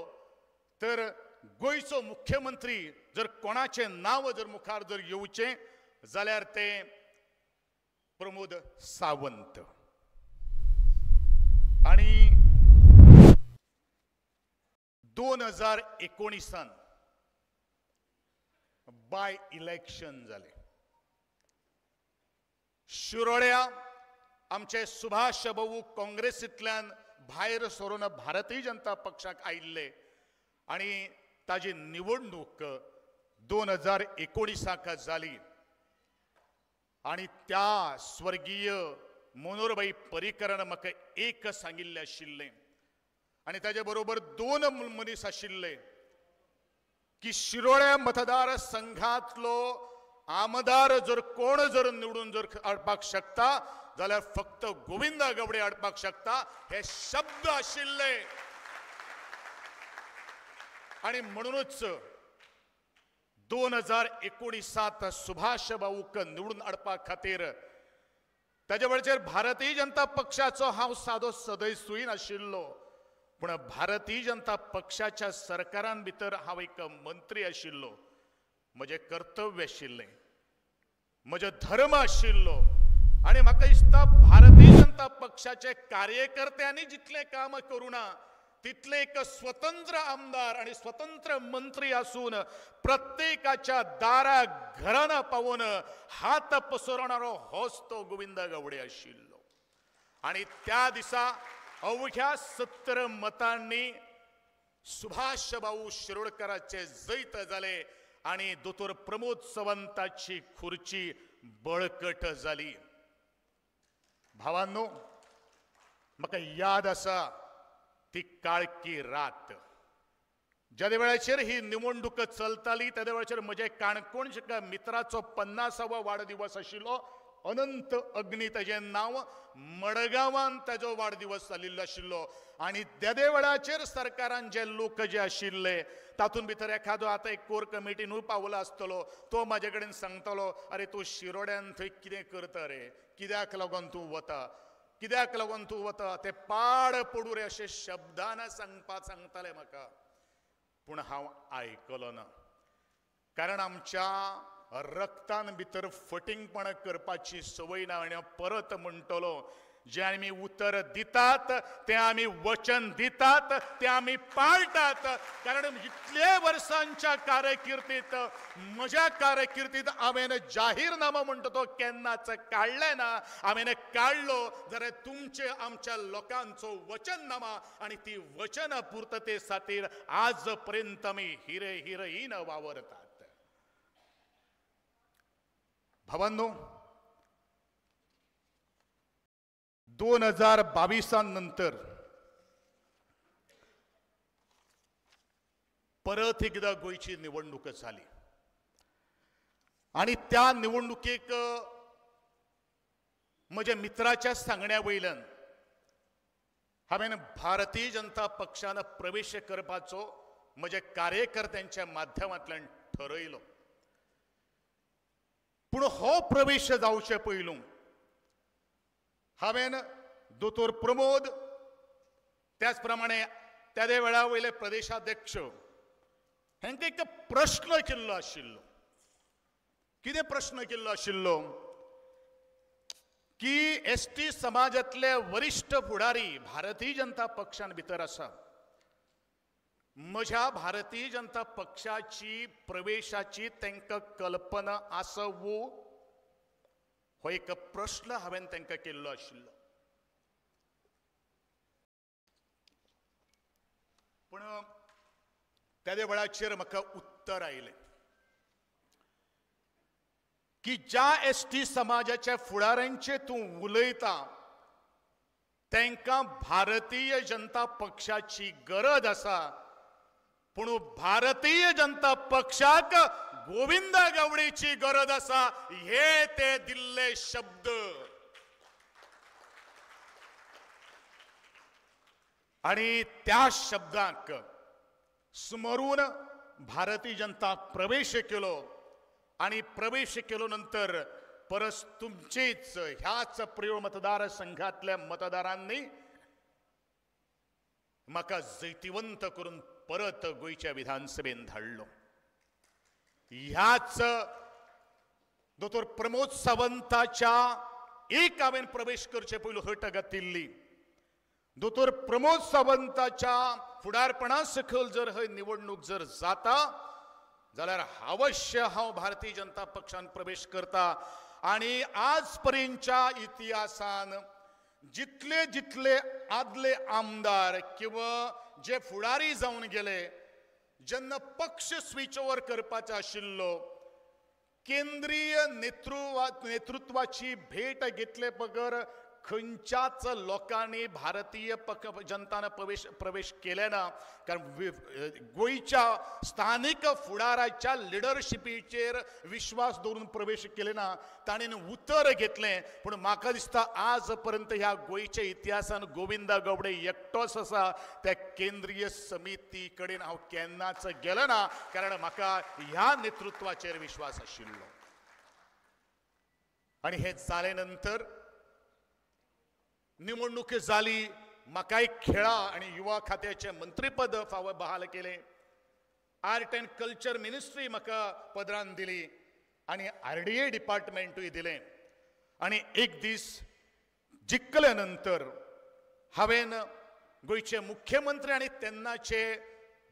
तर गोंयचो मुख्यमंत्री जर कोणाचें नांव जर मुखार जर येवचें जाल्यार तें प्रमोद सावंत. आनी 2019 बाय इलेक्शन जालें. शिरोड्या आमचे सुभाष भाऊ काँग्रेसींतल्यान भायर सरून भारतीय जनता पक्षाक आयिल्ले आनी ताजी निवडणूक 2019 जाली. आनी त्या स्वर्गीय मनोहरभाई पर्रीकरान म्हाका एक सांगिल्लें आशिल्लें आनी ताजे बरोबर 2 मनीस आशिल्ले की शिरोड्या मतदारसंघांतलो आमदार जर कोण जर निवडून जर हाडपाक शकता जाल्यार फक्त गोविंद गावडे हाडपाक शकता, हे शब्द आशिल्ले. आनी म्हणूनच 2019 सुभाष भाऊक निवडून हाडपा खातीर ताजे वेळचेर भारतीय जनता पक्षाचो हांव सादो सदस्यूय नाशिल्लो, पूण भारतीय जनता पक्षाच्या सरकारान भितर हांव एक मंत्री आशिल्लो. म्हजें कर्तव्य आशिल्लें, म्हजो धर्म आशिल्लो. आनी म्हाका दिसता भारतीय जनता पक्षाचे कार्यकर्त्यांनी जितलें काम करूं ना तितले एक स्वतंत्र आमदार आनी स्वतंत्र मंत्री आसून प्रत्येकाच्या दारा घरान पावून हात पसरणारो होच तो गोविंद गावडे आशिल्लो. आनी त्या दिसा अवघ्या 70 मतांनी सुभाष भाऊ शिरोडकराचे जैत जाले आनी दोतोर प्रमोद सावंताची खुर्ची बळकट जाली। भावांनो, म्हाका याद आसा ती काळकी रात, ज्या वेळाचेर ही निवडणूक चलताली त्या वेळाचेर म्हजे काणकोणच्या मित्राचो 50वो वाडदिवस आशिल्लो, अनंत अग्नी ताजें नांव, मडगांवान ताजो वाडदिवस जाल्लो आशिल्लो आनी तेदे वेळाचेर सरकारान जे लोक जे आशिल्ले तातूंत भितर एखादो आतां एक कोर कमिटीनूय पावला आसतलो, तो म्हाजे कडेन सांगतलो, अरे तूं शिरोड्यान थंय कितें करता रे, कित्याक लागून तूं वता, कित्याक लागून तूं वता, ते पाड पडूं रे अशे शब्दान सांगताले म्हाका। पूण हांव आयकलो ना, कारण आमच्या रक्तान भितर फटींगपणां करपाची संवय ना। आनी हांव परत म्हणटलो, जें आमी उतर दितात तें आमी वचन दितात तें आमी पाळटात, कारण इतले वर्सांच्या कारकिर्दीत म्हज्या कारकिर्दीत हांवें जाहीरनामा म्हणटा तो केन्नाच काडलें ना। हांवें काडलो जाल्यार तुमचे आमच्या लोकांचो वचननामा आनी ती वचन पुर्तते खातीर आज पर्यंत आमी हिरे हिरहीन वावरतात। भावांनो, 2022 नंतर परत एकदा गोंयची निवडणूक जाली आनी त्या निवडणुकेक म्हज्या मित्राच्या सांगण्या वयल्यान हांवें भारतीय जनता पक्षान प्रवेश करपाचो म्हज्या कार्यकर्त्यांच्या माध्यमांतल्यान ठरयलो। पूण हो प्रवेश जावचे पयलू हांवें दोतोर प्रमोद, त्याच प्रमाणे त्या वेळा वयले प्रदेशाध्यक्ष हांकां एक प्रश्न केल्लो आशिल्लो। कितें प्रश्न केल्लो आशिल्लो की एस टी समाजांतले वरिश्ठ फुडारी भारतीय जनता पक्षान भितर आसा, म्हज्या भारतीय जनता पक्षाची प्रवेशाची तांकां कल्पना आसा वो, हो एक प्रश्न हांवें तांकां केल्लो आशिल्लो। पूण त्या वेळाचेर म्हाका उत्तर आयलें की ज्या एस टी समाजाच्या फुडाऱ्यांचे तूं उलयता तांकां भारतीय जनता पक्षाची गरज आसा, पूण भारतीय जनता पक्षाक गोविंद गावडेची गरज आसा, हे ते दिल्ले शब्द। आनी त्या शब्दांक स्मरून भारतीय जनता प्रवेश केलो आनी प्रवेश केलो नंतर परस तुमचेच ह्याच प्रियोळ मतदारसंघातल्या मतदारांनी म्हाका जैतिवंत करून परत गोंयच्या विधानसभेन धाडलो। ह्याच दोतोर प्रमोद सावंताच्या एक हांवें प्रवेश करचे पयलू हट घातिल्ली, दोतोर प्रमोद सावंताच्या फुडारपणा सकयल जर हय निवडणूक जर जाता जाल्यार अवश्य हांव भारतीय जनता पक्षान प्रवेश करता। आनी आज पर्यंतच्या इतिहासान जितले जितले आदले आमदार किंवा जे फुडारी जावन गेले जेन्ना पक्ष स्विच ओवर करपाचो आशिल्लो, केंद्रीय नेतृत्वाची भेट घेतले बगर खंयच्याच लोकांनी भारतीय जनतान प्रवेश केले ना, कारण गोंयच्या स्थानीक फुडाराच्या लिडरशिपीचेर विश्वास दवरून प्रवेश केले ना, ताणें उतर घेतलें। पूण म्हाका दिसता आज पर्यंत ह्या गोंयच्या इतिहासान गोविंदा गावडे एकटोच आसा त्या केंद्रीय समिती कडेन हांव केन्नाच गेलो ना, कारण म्हाका ह्या नेतृत्वाचेर विश्वास आशिल्लो। आनी हें जाले नंतर निवडणूक जाली, म्हाकाय खेळा आनी युवा खात्याचें मंत्रीपद फावो बहाल केलें, आर्ट अँड कल्चर मिनिस्ट्री म्हाका पदरान दिली आनी आरडीए डिपार्टमेंटूय दिलें। आनी एक दीस जिखले नंतर हांवें गोंयचे मुख्यमंत्री आनी तेन्नाचे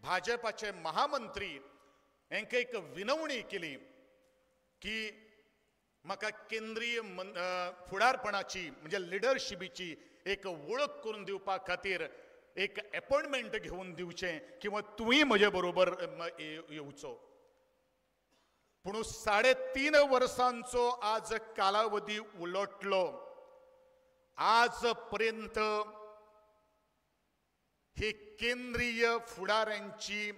भाजपाचे महामंत्री हांकां एक विनवणी केली की म्हाका केंद्रीय फुडारपणाची म्हणजे लिडरशिपीची एक वळख करून दिवपा खातीर एक अपॉइंटमेंट घेवन दिवचें किंवा तुवें म्हजे बरोबर येवचो. पूण 3.5 वर्सांचो आज कालावधी उलटलो, आज पर्यंत ही केंद्रीय फुडाऱ्यांची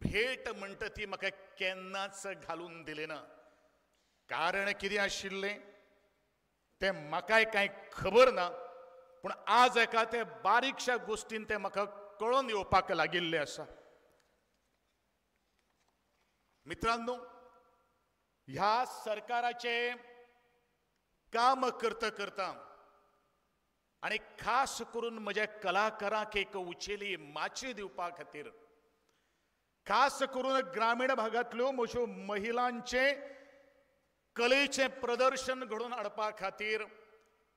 भेट म्हणटा ती म्हाका केन्नाच घालून दिली ना. कारण कितें आशिल्लें तें म्हाकाय कांय खबर ना, पूण आज एका ते बारीकशा गोश्टीन तें म्हाका कळोन येवपाक लागिल्लें आसा. मित्रांनो, ह्या सरकाराचें काम करता करता आनी खास करून म्हज्या कलाकारांक एक उचेली माची दिवपा खातीर, खास करून ग्रामीण भागांतल्यो म्हज्यो महिलांचें कलेचें प्रदर्शन घडोवन हाडपा खातीर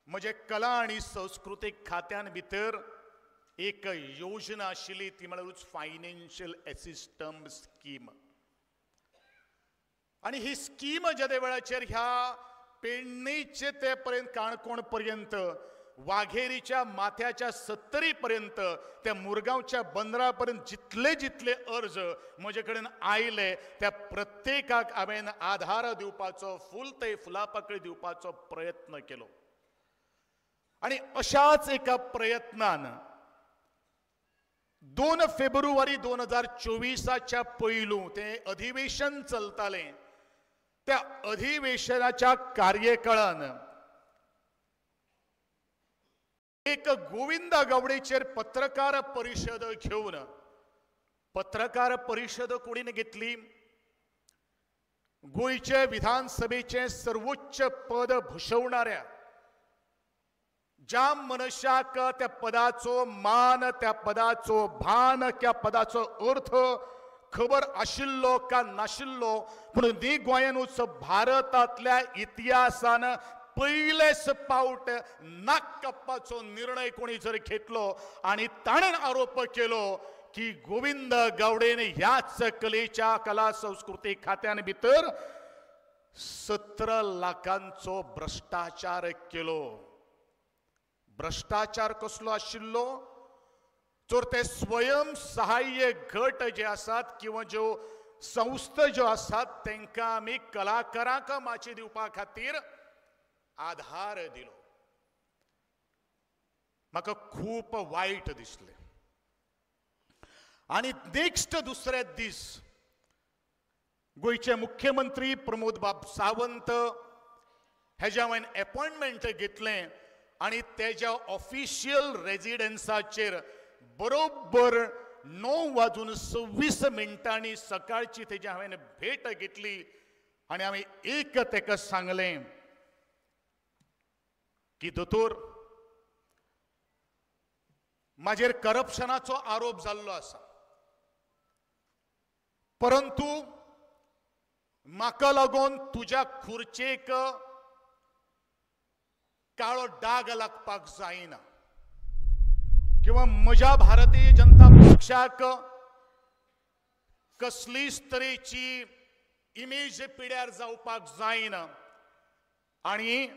म्हजे कला आनी संस्कृतीक खात्यान भितर एक योजना आशिल्ली, ती म्हळ्यारूच फायनान्शियल एसिस्टन्स स्कीम. आनी ही स्कीम जेदे वेळाचेर ह्या पेडणेचे ते पर्यंत काणकोण पर्यंत, वाघेरीच्या माथ्याच्या 70 पर्यंत, त्या मुरगांवच्या बंदरा पर्यंत जितले जितले अर्ज म्हजे कडेन आयले त्या प्रत्येकाक हांवें आधार दिवपाचो, फूल ते फुलापाकळी दिवपाचो प्रयत्न केलो. आनी अशाच एका प्रयत्नान 2 फेब्रुवारी 2024 पयलू तें अधिवेशन चलतालें, त्या अधिवेशनाच्या कार्यकाळान एक गोविंदा गावडेचेर पत्रकार परिशद घेवन, पत्रकार परिशद कोणीन घेतली? गोंयचे विधानसभेचे सर्वोच्च पद भूषवणाऱ्या ज्या मनशाक त्या पदाचो मान, त्या पदाचो भान, त्या पदाचो अर्थ खबर आशिल्लो का नाशिल्लो, पूण न्ही गोंयानूच भारतांतल्या इतिहासान पयलेच पावट नाक कापपाचो निर्णय कोणी जर घेतलो आनी ताणें आरोप केलो की गोविंद गावडेन ह्याच कलेच्या कला संस्कृती खात्यान भितर 17 लाखांचो भ्रश्टाचार केलो. भ्रश्टाचार कसलो आशिल्लो? तर ते स्वयं सहाय्य गट जे आसात किंवा ज्यो संस्था ज्यो आसात तांकां आमी कलाकारांक माची दिवपा खातीर आधार दिलो. म्हाका खूब वायट दिसलें. आनी नेक्स्ट दुसरे दीस गोंयचे मुख्यमंत्री प्रमोद बाब सावंत हेज्या हांवें अपॉयंटमेंट घेतलें आनी तेज्या ऑफिशियल रेजिडन्साचेर बरोबर 9:26 सकाळची तेजी हांवें भेट घेतली आनी हांवें एक तेका सांगलें की दोतोर, म्हाजेर करप्शनाचो आरोप जाल्लो आसा, परंतु म्हाका लागून तुज्या खुर्चेक काळो डाग लागपाक जायना किंवा म्हज्या भारतीय जनता पक्षाक कसलीच तरेची इमेज पिड्यार जावपाक जायना आनी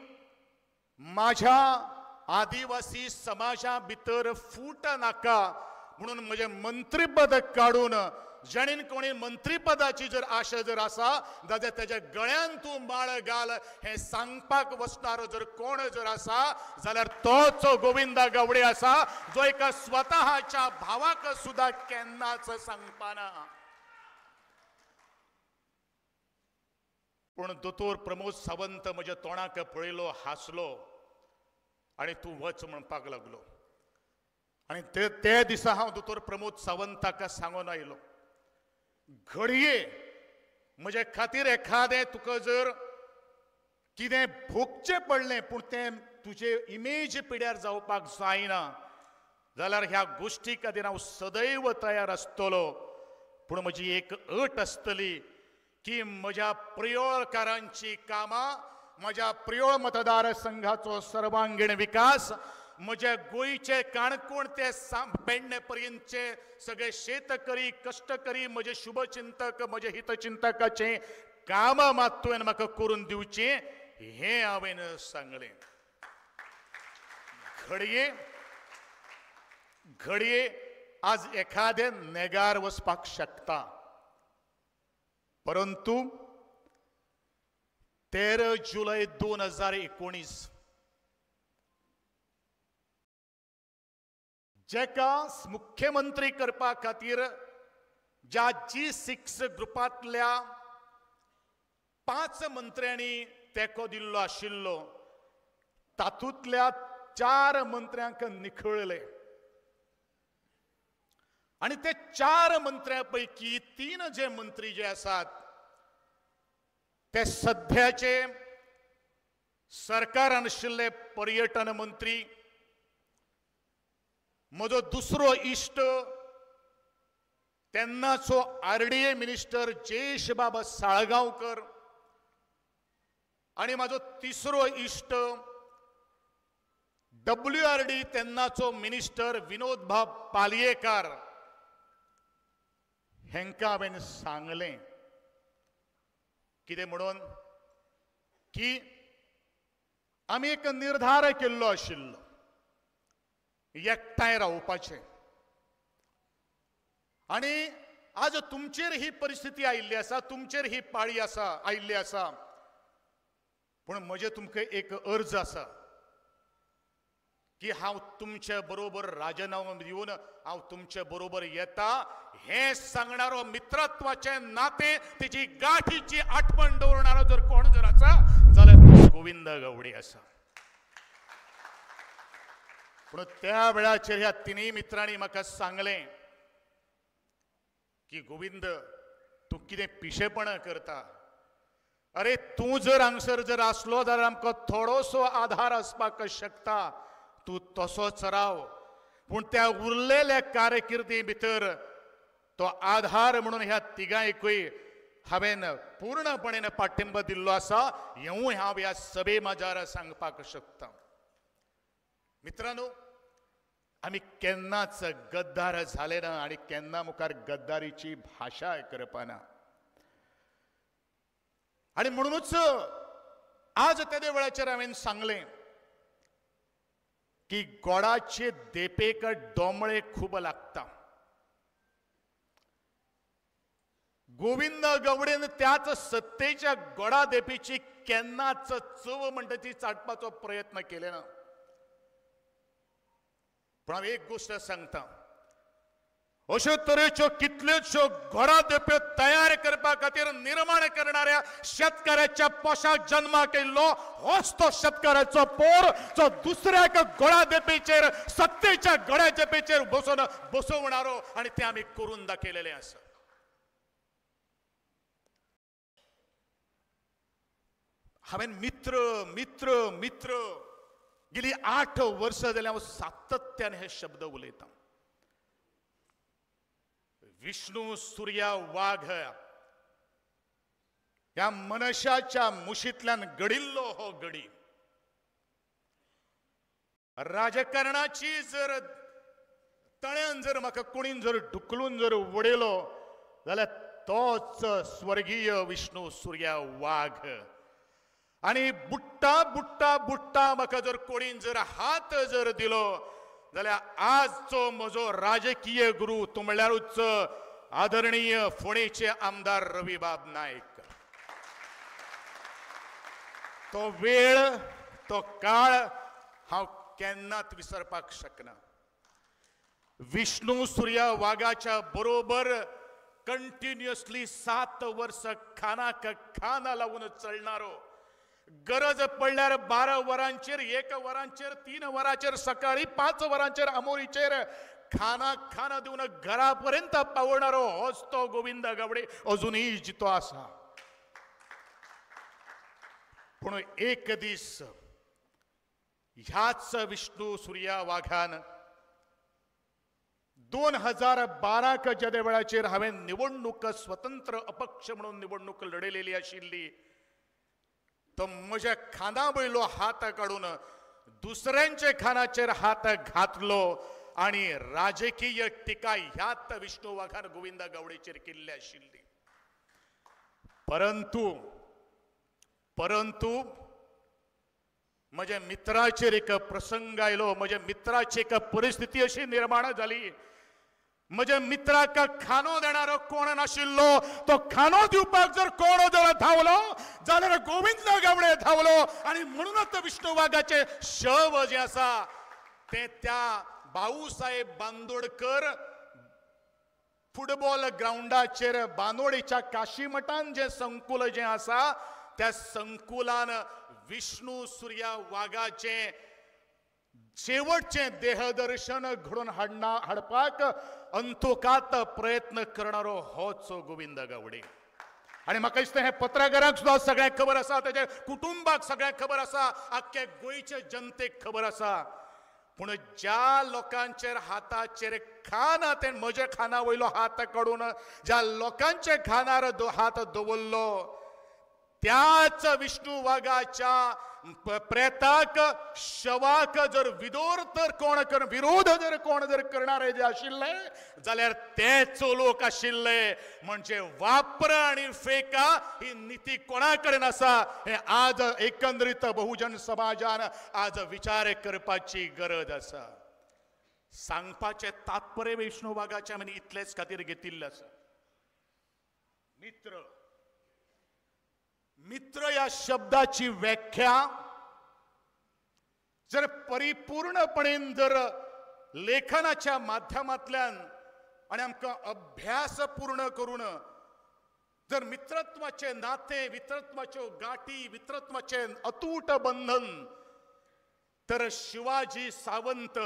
माझ्या आदिवासी समाजा भितर फूट नाका म्हणून म्हजें मंत्रीपद काडून जेणेन कोणी मंत्रीपदाची जर आशा जर आसा जाल्यार तेज्या गळ्यान तूं माळ घाल हें सांगपाक वचणारो जर कोण जर आसा जाल्यार तोच गोविंदा गावडे आसा, जो एका स्वतःच्या भावाक सुद्दां केन्नाच सांगपाना. पूण दोतोर प्रमोद सावंत म्हज्या तोंडाक पळयलो, हांसलो आनी तूं वच म्हणपाक लागलो. आनी ते दिसा हांव दोतोर प्रमोद सावंताक सांगून आयलो, घडये म्हजे खातीर एखादें तुका जर कितें भोगचें पडलें पूण तें तुजे इमेज पिड्यार जावपाक जायना जाल्यार ह्या गोश्टी खातीर हांव सदैव तयार आसतलो, पूण म्हजी एक अट आसतली की म्हज्या प्रियोळकारांची कामां, म्हज्या प्रियोळ मतदारसंघाचो सर्वांगीण विकास, म्हज्या गोंयचे काणकोण ते पेडणे पर्यंतचे सगळे शेतकरी कश्टकरी म्हजे शुभचिंतक म्हजे हितचिंतकाचें कामां मात तुवें म्हाका करून दिवचें हें हांवें सांगलें. घडये घडये आज एखादे नेगार वचपाक शकता, परंतु 13 जुलय 2019 जेका मुख्यमंत्री करपा खातीर ज्या G6 ग्रुपांतल्या 5 मंत्र्यांनी तेंको दिल्लो आशिल्लो तातूंतल्या 4 मंत्र्यांक निखळले आनी ते 4 मंत्र्यां पैकी 3 जे मंत्री जे आसात ते सध्याचे सरकारान आशिल्ले पर्यटन मंत्री, म्हजो दुसरो इश्ट तेन्नाचो RDA minister जयेशबाब साळगांवकर आनी म्हजो तिसरो इश्ट WRD तेन्नाचो मिनिस्टर विनोदबाब पालयेकार हेंकां हांवें सांगलें कितें म्हणून की आमी एक निर्धार केल्लो आशिल्लो एकठांय रावपाचें आनी आज तुमचेर ही परिस्थिती आयिल्ली आसा, तुमचेर ही पाळी आसा आयिल्ली आसा, पूण म्हजें तुमकां एक अर्ज आसा की हांव तुमचे बरोबर राजीनामो दिवन हांव तुमचे बरोबर येता हें सांगणारो मित्रत्वाचें नातें तेजी गाठीची आठवण दवरणारो जर कोण जर आसा जाल्यार तो गोविंद गावडे आसा. पूण त्या वेळाचेर ह्या तिनूय मित्रांनी म्हाका सांगलें की गोविंद तूं कितें पिशेपणां करता, अरे तूं जर हांगसर जर आसलो जाल्यार आमकां थोडोसो आधार आसपाक शकता, तूं तसोच राव, पूण त्या उरलेल्या कारकिर्दी भितर तो आधार म्हणून ह्या तिगांयकूय हांवें पूर्णपणे पाठिंबो दिल्लो आसा हेंवूय हांव ह्या सभे माजार सांगपाक शकता. मित्रांनो, आमी केन्नाच गद्दार जाले ना आनी केन्ना मुखार गद्दारीची भाशा करपाना आनी म्हणूनच आज तेदे वेळाचेर हांवें सांगलें की गोडाचे देपेक दोमळे खूब लागता. गोविंद गावडेन त्याच सत्तेच्या गोडा देपेची केन्नाच चव म्हणटा ती चाटपाचो प्रयत्न केले ना. पूण हांव एक गोश्ट सांगता, अश्यो तरेच्यो कितल्योश्यो गोडा देप्यो तयार करपा खातीर निर्माण करणाऱ्या शेतकऱ्याच्या पोशाक जन्माक येयल्लो होच तो शेतकऱ्याचो पोर जो दुसऱ्या एका गोडा देपेचेर सत्तेच्या गोड्या देपेचेर बसोवन बसवणारो आनी तें आमी करून दाखयलेलें आसा. हांवें मित्र मित्र मित्र गेली 8 वर्सां जाल्यार हांव सातत्यान हे शब्द उलयतां. विष्णू सूर्या वाघ ह्या मनशाच्या मुशींतल्यान घडिल्लो हो गडी. राजकारणाची जर तळ्यान जर म्हाका कोणीन जर ढुकलून जर उडयलो जाल्यार तोच स्वर्गीय विष्णू सूर्या वाघ. आनी बुट्टा बुट्टा बुट्टा म्हाका जर कोणीन जर हात जर दिलो जाल्यार आजचो म्हजो राजकीय गुरू तो म्हणल्यारूच आदरणीय फोंडेचे आमदार रविबाब नायक. तो वेळ तो काळ हांव केन्नाच विसरपाक शकना. विष्णू सूर्या वाघाच्या बरोबर कंटिन्युअसली 7 वर्सां खानाक खाना लावन चलणारो, गरज पडल्यार 12 वरांचेर 1 वरांचेर 3 वरांचेर सकाळी 5 वरांचेर आमोरीचेर खाना खाना दिवन घरा पर्यंत पावणारो होच तो गोविंद गावडे अजूनही जितो आसा. पूण एक दीस ह्याच विष्णू सूर्या वाघान 2012 ज्या वेळाचेर हांवें निवडणूक स्वतंत्र अपक्ष म्हणून निवडणूक लढयलेली आशिल्ली तो म्हज्या खांदा वयलो हात काडून दुसऱ्यांच्या खानाचेर हात घातलो आनी राजकीय टिका ह्याच विष्णू वाघान गोविंद गावडेचेर केल्ली आशिल्ली. परंतु परंतु म्हज्या मित्राचेर एक प्रसंग आयलो, म्हज्या मित्राची एक परिस्थिती अशी निर्माण जाली, म्हज्या मित्राक खानो देणारो कोण नाशिल्लो, तो खानो दिवपाक जर कोण जर धांवलो जाल्यार गोविंद गावडे धांवलो आनी म्हणूनच विष्णू वाघाचें शव जें आसा तें त्या भाऊसाहेब बांदोडकर फुटबॉल ग्रावंडाचेर बांदोडेच्या काशीमठान जें संकुल जें आसा त्या संकुलान विष्णू सुर्या वाघाचें शेवटचें देहदर्शन घडोवन हाडपाक अंतोकात प्रयत्न करणारो होच गोविंद गावडे। आनी म्हाका दिसता हें पत्रकारांक सुद्दां सगळ्यांक खबर आसा, तेज्या कुटुंबाक सगळ्यांक खबर आसा, आख्ख्या गोंयच्या जनतेक खबर आसा। पूण ज्या लोकांचेर हाताचेर खान तें म्हज्या खाना वयलो हात काडून ज्या लोकांच्या खानार हात दवरलो त्याच विष्णू वाघाच्या प्रेताक शवाक जर विदोर तर कोण विरोध जर कोण जर करणारे जे आशिल्ले जाल्यार तेच लोक आशिल्ले। म्हणजे वापर आनी फेका ही नीती कोणा कडेन आसा हें आज एकंदरीत बहुजन समाजान आज विचार करपाची गरज आसा। सांगपाचें तात्पर्य विष्णू वाघाचें आमी इतलेच खातीर घेतिल्लें आसा। मित्र, मित्र ह्या शब्दाची व्याख्या जर परिपूर्णपणे जर लेखनाच्या माध्यमांतल्यान आनी आमकां अभ्यास पूर्ण करून जर मित्रत्वाचे नाते, मित्रत्वाच्यो गाठी, मित्रत्वाचे अतूट बंधन तर शिवाजी सावंत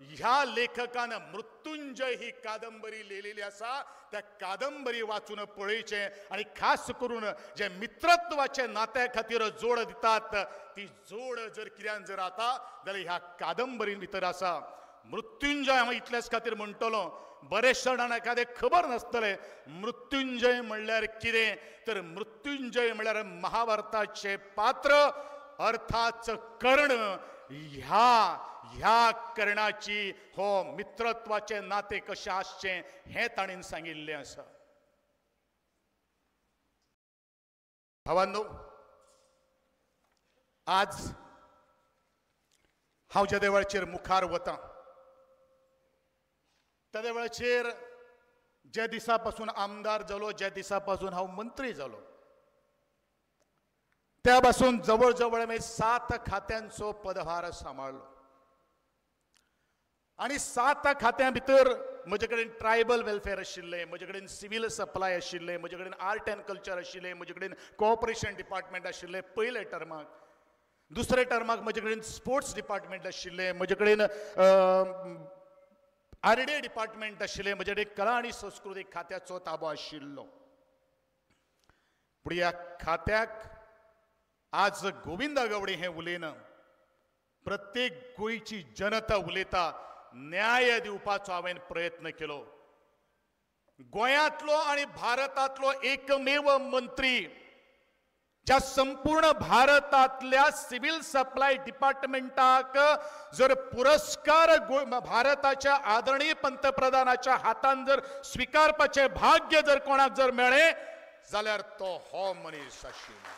ह्या लेखकान मृत्युंजय ही कादंबरी लिहिलेली आसा। त्या कादंबरी वाचून पळयचें आनी खास करून जे मित्रत्वाचे नात्या खातीर जोड दितात ती जोड जर कित्यान जर आता जाल्यार ह्या कादंबरीन भितर आसा। मृत्युंजय हांव इतल्याच खातीर म्हणटलो, बरेच जाणांक एखादें खबर नासतलें मृत्युंजय म्हणल्यार कितें, तर मृत्युंजय म्हणल्यार महाभारताचें पात्र अर्थात कर्ण। ह्या ह्या कर्णाची हो मित्रत्वाचें नातें कशें आसचें हें ताणें सांगिल्लें आसा। भावांनो, आज हांव ज्या देवळाचेर मुखार वतां त्या देवळाचेर ज्या दिसा पासून आमदार जालो, ज्या दिसा पासून हांव मंत्री जालो त्या पासून जवळ जवळ मी 7 खात्यांचो पदभार सांबाळलो आनी 7 खात्यां भितर म्हजे कडेन ट्रायबल वेलफेअर आशिल्लें, म्हजे कडेन सिवील सप्लाय आशिल्लें, म्हजे कडेन आर्ट अँड कल्चर आशिल्लें, म्हजे कडेन कोऑपरेशन डिपार्टमेंट आशिल्लें पयल्या टर्माक, दुसऱ्या टर्माक म्हजे कडेन स्पोर्ट्स डिपार्टमेंट आशिल्लें, म्हजे कडेन आरडीए डिपार्टमेंट आशिल्लें, म्हजे कडेन कला आनी संस्कृतीक खात्याचो ताबो आशिल्लो। पूण ह्या खात्याक आज गोविंदा गावडे हें उलयना, प्रत्येक गोंयची जनता उलयता। न्याय दिवपाचो हांवें प्रयत्न केलो। गोंयांतलो आनी भारतांतलो एकमेव मंत्री ज्या संपूर्ण भारतांतल्या सिव्हिल सप्लाय डिपार्टमेंटाक जर पुरस्कार भारताच्या आदरणीय पंतप्रधानाच्या हातान जर स्विकारपाचें भाग्य जर कोणाक जर मेळ्ळें जाल्यार तो हो मनीस आशिल्लो।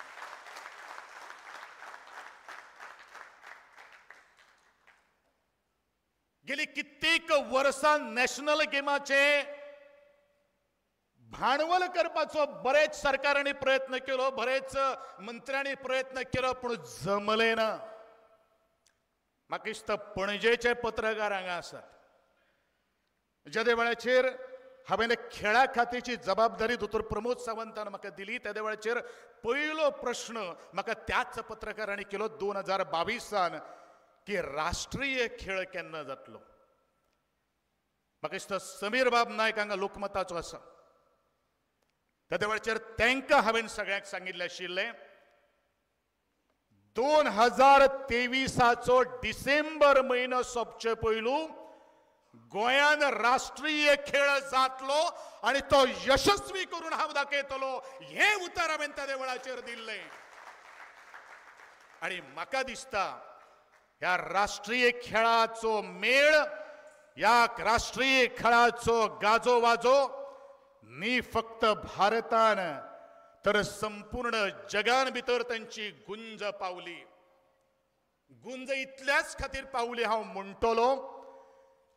गेली कित्येक वर्सां नॅशनल गेमाचे भांडवल करपाचो बरेच सरकारांनी प्रयत्न केलो, बरेच मंत्र्यांनी प्रयत्न केलो, पूण जमले ना। म्हाका दिसता पणजेचे पत्रकार हांगा आसात, ज्या वेळाचेर हांवें खेळा खात्याची जबाबदारी दोतोर प्रमोद सावंतान म्हाका दिली त्या वेळाचेर पयलो प्रश्न म्हाका त्याच पत्रकारांनी केलो 2022 की राष्ट्रीय खेळ केन्ना जातलो। म्हाका दिसता समीर बाब नायक हांगा लोकमताचो आसा, त्या वेळाचेर तांकां हांवें सगळ्यांक सांगिल्लें आशिल्लें 2023 डिसेंबर म्हयनो सोंपचे पयलू गोंयान राष्ट्रीय खेळ जातलो आनी तो यशस्वी करून हांव दाखयतलो हें उतर हांवें त्या वेळाचेर दिल्लें। आनी म्हाका दिसता ह्या राष्ट्रीय खेळाचो मेळ, ह्या राष्ट्रीय खेळाचो गाजो वाजो न्ही फक्त भारतान तर संपूर्ण जगान भितर तांची गुंज पावली। गुंज इतल्याच खातीर पावली हांव म्हणटलो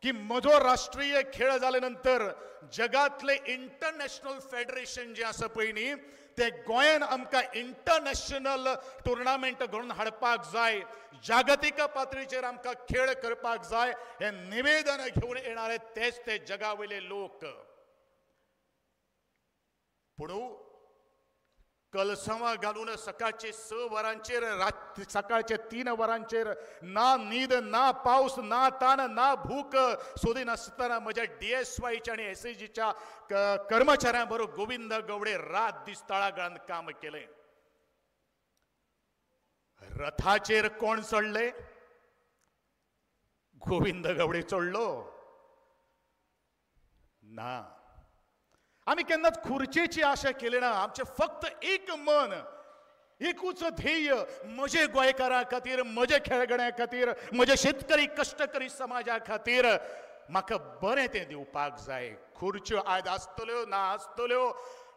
की म्हजो राष्ट्रीय खेळ जाले नंतर जगातले इंटरनॅशनल फेडरेशन जे आसा पळय न्ही ते गोंयान आमकां इंटरनॅशनल टुर्नामेंट घडोवन हाडपाक जाय, जागतीक पातळीचेर आमकां खेळ करपाक जाय हे निवेदन घेवन येणारे तेच ते जगा वयले लोक. पूण कलसवां घालून सकाळचे 6 वरांचेर, रात सकाळचे 3 वरांचेर ना न्हीद ना पावस ना तान ना भूक सोदिनासतना म्हज्या DSYच्या आनी SAGच्या कर्मचाऱ्यां बरोबर गोविंद गवडे रात दीस तळागाळान काम केलें. रथाचेर कोण चडले? गोविंद गवडे चडलो ना. आमी केन्नाच खुर्चेची आशा केली ना. आमचें फक्त एक मन, एकूच ध्येय, म्हजे गोंयकारां खातीर, म्हजे खेळगड्यां खातीर, म्हजे शेतकरी कश्टकरी समाजा खातीर म्हाका बरें तें दिवपाक जाय. खुर्च्यो आयज आसतल्यो ना आसतल्यो,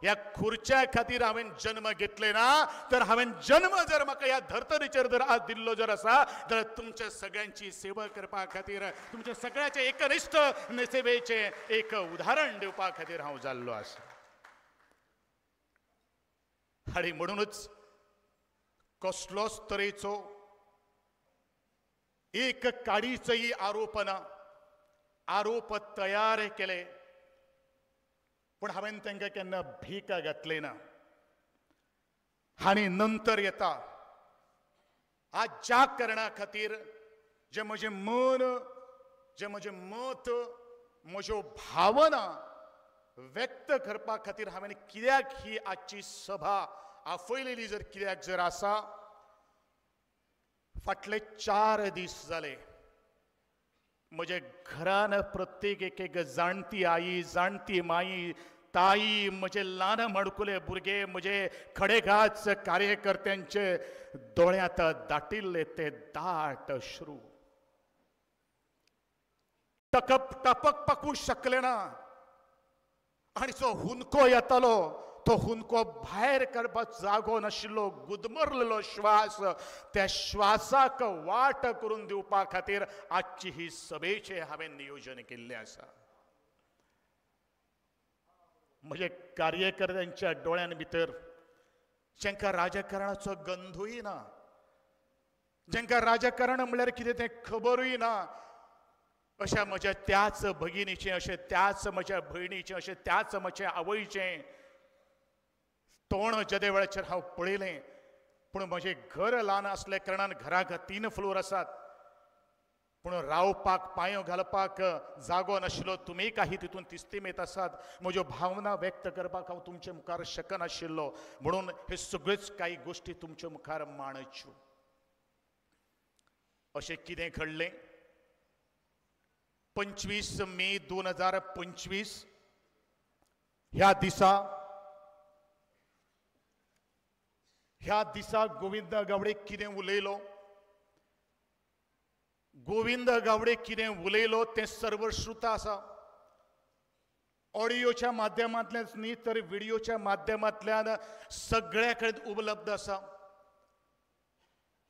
ह्या खुर्च्या खातीर हांवें जन्म घेतले ना, तर हांवें जन्म जर म्हाका ह्या धर्तरेचेर जर आज दिल्लो जर आसा जाल्यार तुमच्या सगळ्यांची सेवा करपा खातीर, तुमच्या सगळ्याचे एकनिश्ठ सेवेचें एक उदाहरण दिवपा खातीर हांव जाल्लो आसा. आनी म्हणूनच कसलोच तरेचो एक काडीचोय आरोप ना. आरोप तयार केले पूण हांवें तांकां केन्ना भीक घातली ना. आनी नंतर येता आज ज्या कारणा खातीर जें म्हजें मन, जें म्हजें मत, म्हज्यो भावना व्यक्त करपा खातीर हांवें कित्याक ही आजची सभा आफयलेली जर कित्याक जर आसा, फाटले 4 दीस जाले म्हजे घरान प्रत्येक एक एक जाणटी आई, जाणटी माई, ताई, म्हजे ल्हान माणकुले भुरगे, म्हजे खडेगाच कार्यकर्त्यांचे दोळ्यांत दाटिल्ले ते दाट अश्रू. टकप टपक पाकूं शकले ना. आनी जो हुंदको येतालो तो हुंदको भायर काडपाक जागो नाशिल्लो, गुदमरलेलो श्वास, त्या श्वासाक वाट करून दिवपा खातीर आजची ही सभेचें हांवें नियोजन केल्लें आसा. म्हजे कार्यकर्त्यांच्या दोळ्यां भितर जांकां राजकारणाचो गंधूय ना, जांकां राजकारण म्हणल्यार कितें तें खबरूय ना, अशा म्हज्या त्याच भगिनीचें, अशें त्याच म्हज्या भयणीचें, अशें त्याच म्हज्या आवयचें तोंड जेदे वेळाचेर हांव पळयलें. पूण म्हजें घर ल्हान आसल्या कारणान घराक 3 फ्लोर आसात, पूण रावपाक पांयो घालपाक जागो नाशिल्लो. तुमी काही तितून तिस्तीमेत आसात. म्हज्यो भावना व्यक्त करपाक हांव तुमचे मुखार शकनाशिल्लो, म्हणून हे सगळ्योच काही गोश्टी तुमचे मुखार मांडच्यो. अशें कितें घडलें? 25 मे 2025 ह्या दिसा गोविंद गावडे कितें उलयलो, गोविंद गावडे कितें उलयलो तें सर्वश्रुत आसा. ऑडियोच्या माध्यमांतल्यान न्ही तर व्हिडियोच्या माध्यमांतल्यान सगळ्या कडेन उपलब्ध आसा.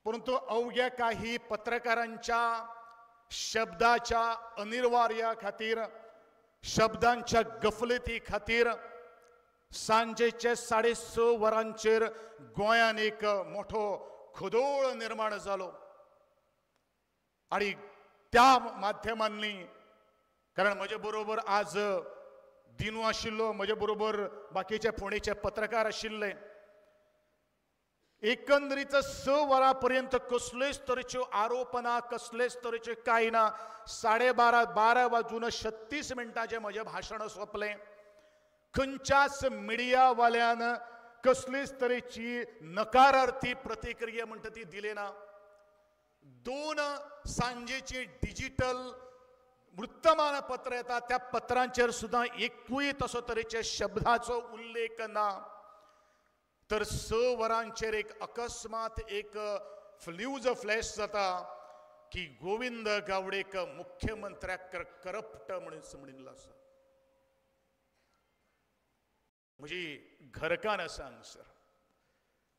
परंतु अवघ्या काही पत्रकारांच्या शब्दाच्या अनिर्वार्या खातीर, शब्दांच्या गफलती खातीर सांजेचे 6:30 वरांचेर गोंयान एक मोठो खदोळ निर्माण जालो. आनी त्या माध्यमांनी, कारण म्हजे बरोबर आज दिनू आशिल्लो, म्हजे बरोबर बाकीचे फोंडेचे पत्रकार आशिल्ले, एकंदरीत 6 वरां पर्यंत कसलेच तरेच्यो आरोप ना, कसलेच तरेचे कांय ना. 12:30, 12 वाजून 36 मिनटांचें म्हजें भाशण सोंपलें. खंयच्याच मिडियावाल्यान कसलीच तरेची नकारार्थी प्रतिक्रिया म्हणटा ती दिली ना. 2 सांजेची डिजिटल वृत्तमानपत्र येता त्या पत्रांचेर सुद्दां एकूय तसो तरेचे शब्दाचो उल्लेख ना. तर 6 वरांचेर एक अकस्मात एक न्यूज फ्लॅश जाता की गोविंद गावडेक मुख्यमंत्र्याक करप्ट म्हणून म्हणिल्लो आसा. म्हजी घरकान्न आसा हांगसर,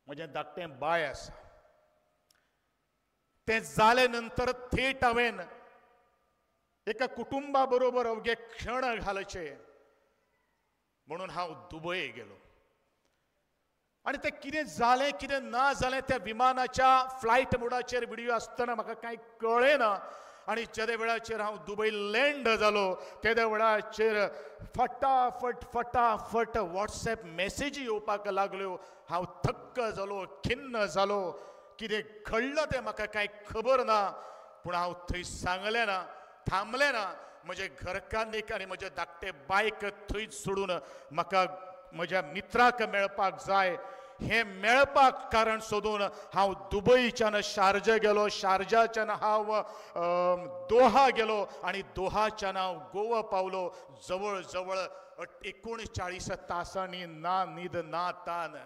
म्हजें धाकटें बाय आसा, तें जाले नंतर थेट हांवें एका कुटुंबा बरोबर अवघे क्षण घालचे म्हणून हांव दुबय गेलो. आनी तें कितें जालें कितें ना जालें त्या विमानाच्या फ्लायट मोडाचेर व्हिडियो आसतना म्हाका कांय कळ्ळें ना. आनी जेदे वेळाचेर हांव दुबय लँड जालो तेदे वेळाचेर फटाफट फटाफट वॉट्सएप मॅसेजी येवपाक लागल्यो. हांव थक्क जालो, खिन्न जालो, कितें घडलां तें म्हाका कांय खबर ना. पूण हांव थंय सांगलें ना, थांबलें ना. म्हजे घरकान्नीक आनी म्हजे धाकटे बायक थंयच सोडून म्हाका म्हज्या मित्राक मेळपाक जाय. हें मेळपाक कारण सोदून हांव दुबयच्यान शारजा गेलो, शारजाच्यान हांव दोहा गेलो आनी दोहाच्यान हांव गोवा पावलो. जवळ जवळ 39 तासांनी ना न्हीद ना तान.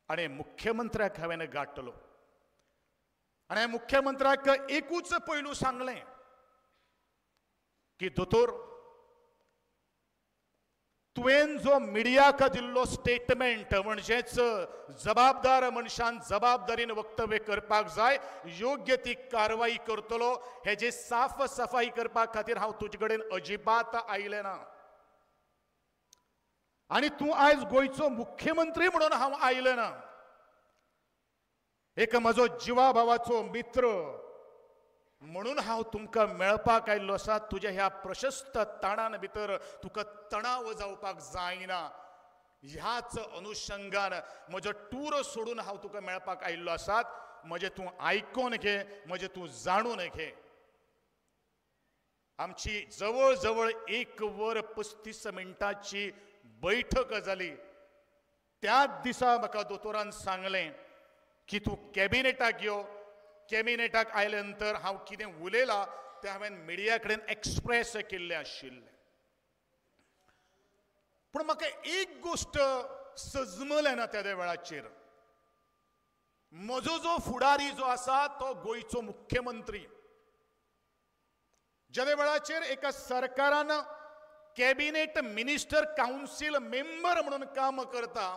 आनी मुख्यमंत्र्याक हांवें गांठलो आनी मुख्यमंत्र्याक एकूच पयलू सांगलें की दोतोर, तुवें जो मिडियाक दिल्लो स्टेटमेंट म्हणजेच जबाबदार मनशान जबाबदारीन वक्तव्य करपाक जाय, योग्य ती कारवाई करतलो, हेजे साफ सफाई करपा खातीर हांव तुजे कडेन अजिबात आयलें ना. आनी तूं आयज गोंयचो मुख्यमंत्री म्हणून हांव आयलें ना. एक म्हजो जिवा भावाचो मित्र म्हणून हांव तुमकां मेळपाक आयिल्लो आसा. तुज्या ह्या प्रशस्त ताणान भितर तुका तणाव जावपाक जायना ह्याच अनुशंगान म्हजो टूर सोडून हांव तुका मेळपाक आयिल्लो आसात. म्हजें तूं आयकोन घे, म्हजें तूं जाणून घे. आमची जवळ जवळ 1 वर 35 मिनटांची बैठक जाली. त्याच दिसा म्हाका दोतोरान सांगलें की तूं कॅबिनेटाक यो. कॅबिनेटाक आयले नंतर हांव कितें उलयलां तें हांवें मिडिया कडेन एक्सप्रेस केल्लें आशिल्लें. पूण म्हाका एक गोश्ट सजमलें ना त्या वेळाचेर. म्हजो जो फुडारी जो आसा तो गोंयचो मुख्यमंत्री. ज्या वेळाचेर एका सरकारान कॅबिनेट मिनिस्टर कावन्सील मेंबर म्हणून काम करता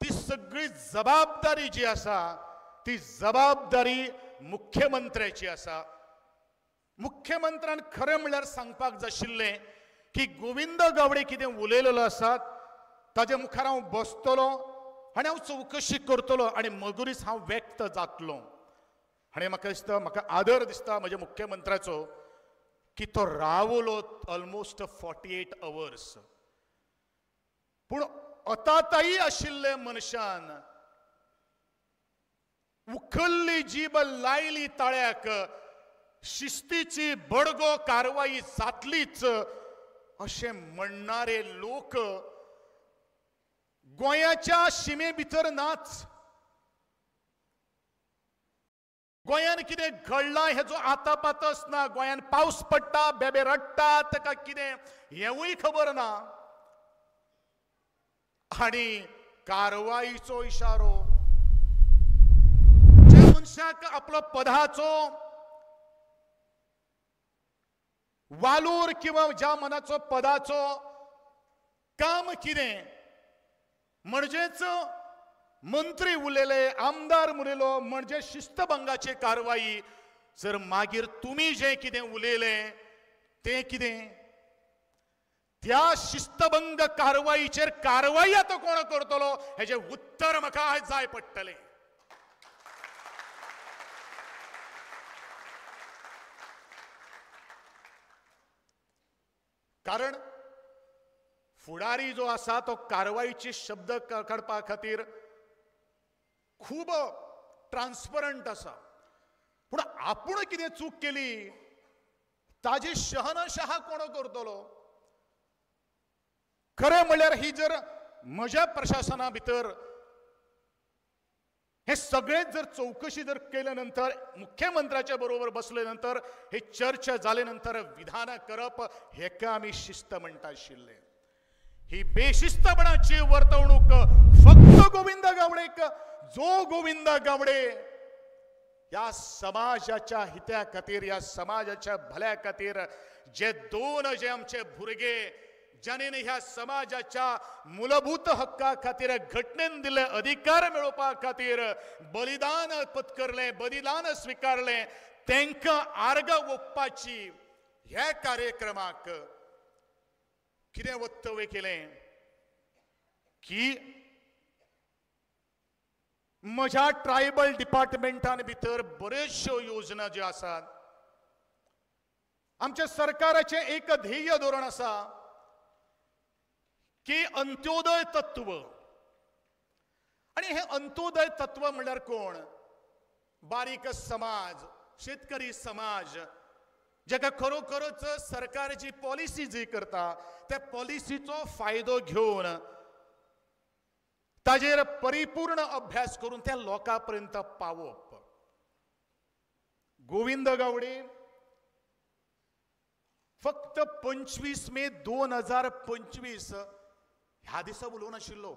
ती सगळी जबाबदारी जी आसा ती जबाबदारी मुख्यमंत्र्याची आसा. मुख्यमंत्र्यान खरें म्हणल्यार सांगपाक जाय आशिल्लें की गोविंद गावडे कितें उलयलेलो आसा ताजे मुखार हांव बसतलो आनी हांव चवकशी करतलो आनी मगुरीच हांव व्यक्त जातलो. आनी म्हाका दिसता, म्हाका आदर दिसता म्हज्या मुख्यमंत्र्याचो की तो रावलो ऑलमोस्ट 48 अवर्स. पूण अताताई आशिल्ले मनशान उखल्ली जीब लायली ताळ्याक, शिस्तीची बडगो कारवाई जातलीच अशें म्हणणारे लोक गोंयाच्या शिमे भितर नाच. गोंयान कितें घडलां हेजो आतापातच ना. गोंयान पावस पडटा, बेबे रडटा, ताका कितें हेंवूय खबर ना. आनी कारवाईचो इशारो, मनशाक आपलो पदाचो वालोर किंवा ज्या मनाचो पदाचो काम कितें म्हणजेच मंत्री उलयले, आमदार उलयलो म्हणजे शिस्तभंगाची कारवाई. जर मागीर तुमी जें कितें उलयलें तें कितें, त्या शिस्तभंग कारवाईचेर कारवाई आतां कोण करतलो हेजें उत्तर म्हाका आयज जाय पडटलें. कारण फुडारी जो आसा तो कारवाईचे शब्द काडपा खातीर खूब ट्रान्सपरंट आसा. पूण आपूण कितें चूक केली ताजी शहनशहा कोण करतलो? खरें म्हणल्यार ही जर म्हज्या प्रशासना भितर हे सगळेच जर चवकशी जर केल्या नंतर मुख्यमंत्र्याच्या बरोबर बसले नंतर हे चर्चा जाले नंतर विधानां करप हेका आमी शिस्त म्हणटा आशिल्ले. ही बेशिस्तपणाची वर्तवणूक फक्त गोविंद गावडेक, जो गोविंद गावडे ह्या समाजाच्या हित्या खातीर, ह्या समाजाच्या भल्या खातीर जे दोन जे आमचे भुरगे ज्याने ह्या समाजाच्या मूलभूत हक्का खातीर घटनेन दिल्ले अधिकार मेळोवपा खातीर बलिदान पत्करलें, बलिदान स्विकारलें, तांकां आर्गां ओंपपाची ह्या कार्यक्रमाक कितें वक्तव्य केलें की म्हज्या ट्रायबल डिपार्टमेंटान भितर बऱ्योचश्यो योजना ज्यो आसात, आमच्या सरकाराचें एक ध्येय धोरण आसा की अंत्योदय तत्व. आनी हें अंत्योदय तत्व म्हणल्यार कोण? बारीक समाज, शेतकरी समाज, जाका खरोखरच सरकार जी पॉलिसी जी करता त्या पॉलिसीचो फायदो घेवन ताजेर परिपूर्ण अभ्यास करून त्या लोकां पर्यंत पावप. गोविंद गावडे फक्त 25 मे 2025 ह्या दिसा उलोवंक नाशिल्लो,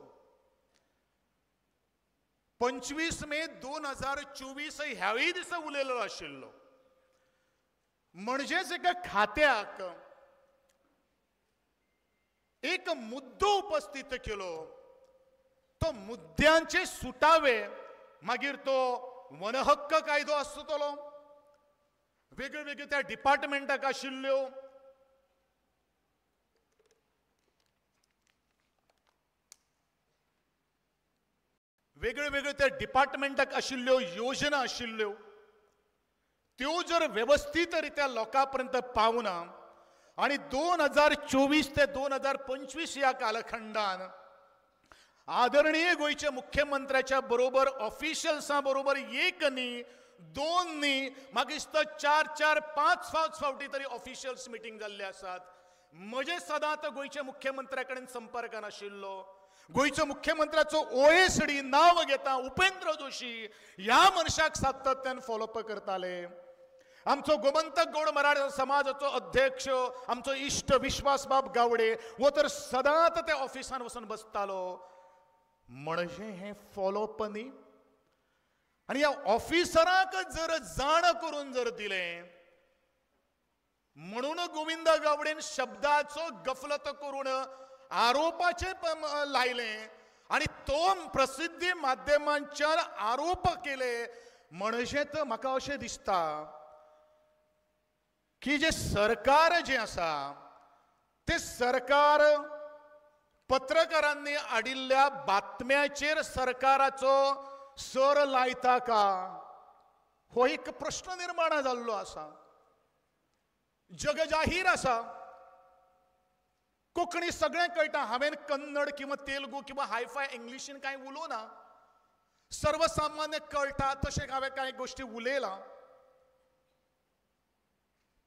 25 मे 2024 ह्याय दिसा उलयलो आशिल्लो. म्हणजेच एका खात्याक एक मुद्दो उपस्थित केलो, तो मुद्द्यांचे सुटावे, मागीर तो वनहक्क कायदो आसतलो, वेगळे वेगळे त्या डिपार्टमेंटाक आशिल्ल्यो वेगळे वेगळे त्या डिपार्टमेंटाक आशिल्ल्यो योजना आशिल्ल्यो, त्यो जर वेवस्थीत रित्या लोकां पर्यंत पावना आनी 2024 ते 2025 ह्या कालखंडान आदरणीय गोंयच्या मुख्यमंत्र्याच्या बरोबर ऑफिशियल्सां बरोबर एक न्ही, दोन न्ही, मागीर 4, 4, 5, 5 फावटी तरी ऑफिशियल्स मिटींग जाल्ले आसात. म्हजे सदांच गोंयच्या मुख्यमंत्र्या कडेन संपर्कान आशिल्लो. गोंयच्या मुख्यमंत्र्याचो OSD नांव घेता उपेंद्र जोशी ह्या मनशाक सातत्यान फॉलोअप करताले. आमचो गोमंतक गौड मराठा समाजाचो अध्यक्ष आमचो इश्ट विश्वासबाब गावडे हो तर सदांच त्या ऑफिसान वचून बसतालो. म्हणजे हें फॉलोअप न्ही. आनी ह्या ऑफिसराक जर जाण करून जर दिलें म्हणून गोविंद गावडेन शब्दाचो गफलत करून आरोपाचे लायले आनी तो प्रसिद्धी माध्यमांच्यान आरोप केले. म्हणजे तर म्हाका अशें दिसता की जे सरकार जें आसा तें सरकार पत्रकारांनी हाडिल्ल्या बातम्याचेर सरकाराचो सर लायता का हो एक प्रश्न निर्माण जाल्लो आसा. जगजाहीर आसा, कोंकणी सगळें कळटा. हांवें कन्नड किंवा तेलुगू किंवा हायफाय इंग्लिशीन कांय उलोवना, सर्वसामान्य कळटा तशें हांवें कांय गोश्टी उलयलां.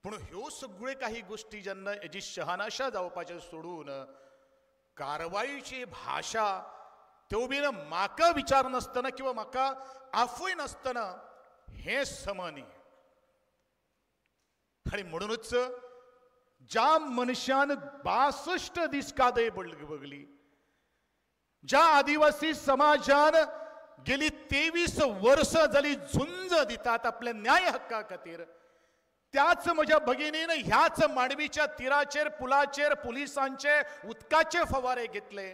पूण ह्यो सगळ्यो काही गोश्टी जेन्ना हेजी शहानाशा जावपाचें सोडून कारवाईची भाशा त्यो बीन म्हाका विचार नासतना किंवा म्हाका आफय नासतना हें समा न्ही. आनी म्हणूनच ज्या मनशान 62 दीस कादय बगली, ज्या आदिवासी समाजान गेली 23 वर्सां जाली झुंज दितात आपल्या न्याय हक्का खातीर, त्याच म्हज्या भगिनीन ह्याच मांडवीच्या तिराचेर पुलाचेर पुलिसांचे उदकाचे फवारे घेतले,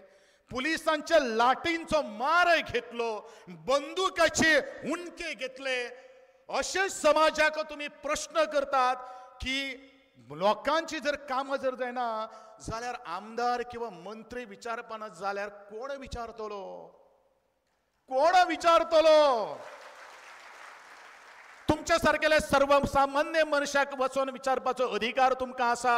पुलिसांच्या लाटींचो मार घेतलो, बंदुकाचे हुंडके घेतले. अशे समाजाक तुमी प्रश्न करतात की लोकांची जर कामां जर जायना जाल्यार आमदार किंवा मंत्री विचारपाना जाल्यार कोण विचारतलो? कोण विचारतलो? तुमच्या सारकेल्या सर्वसामान्य मनशाक वचून विचारपाचो अधिकार तुमकां आसा.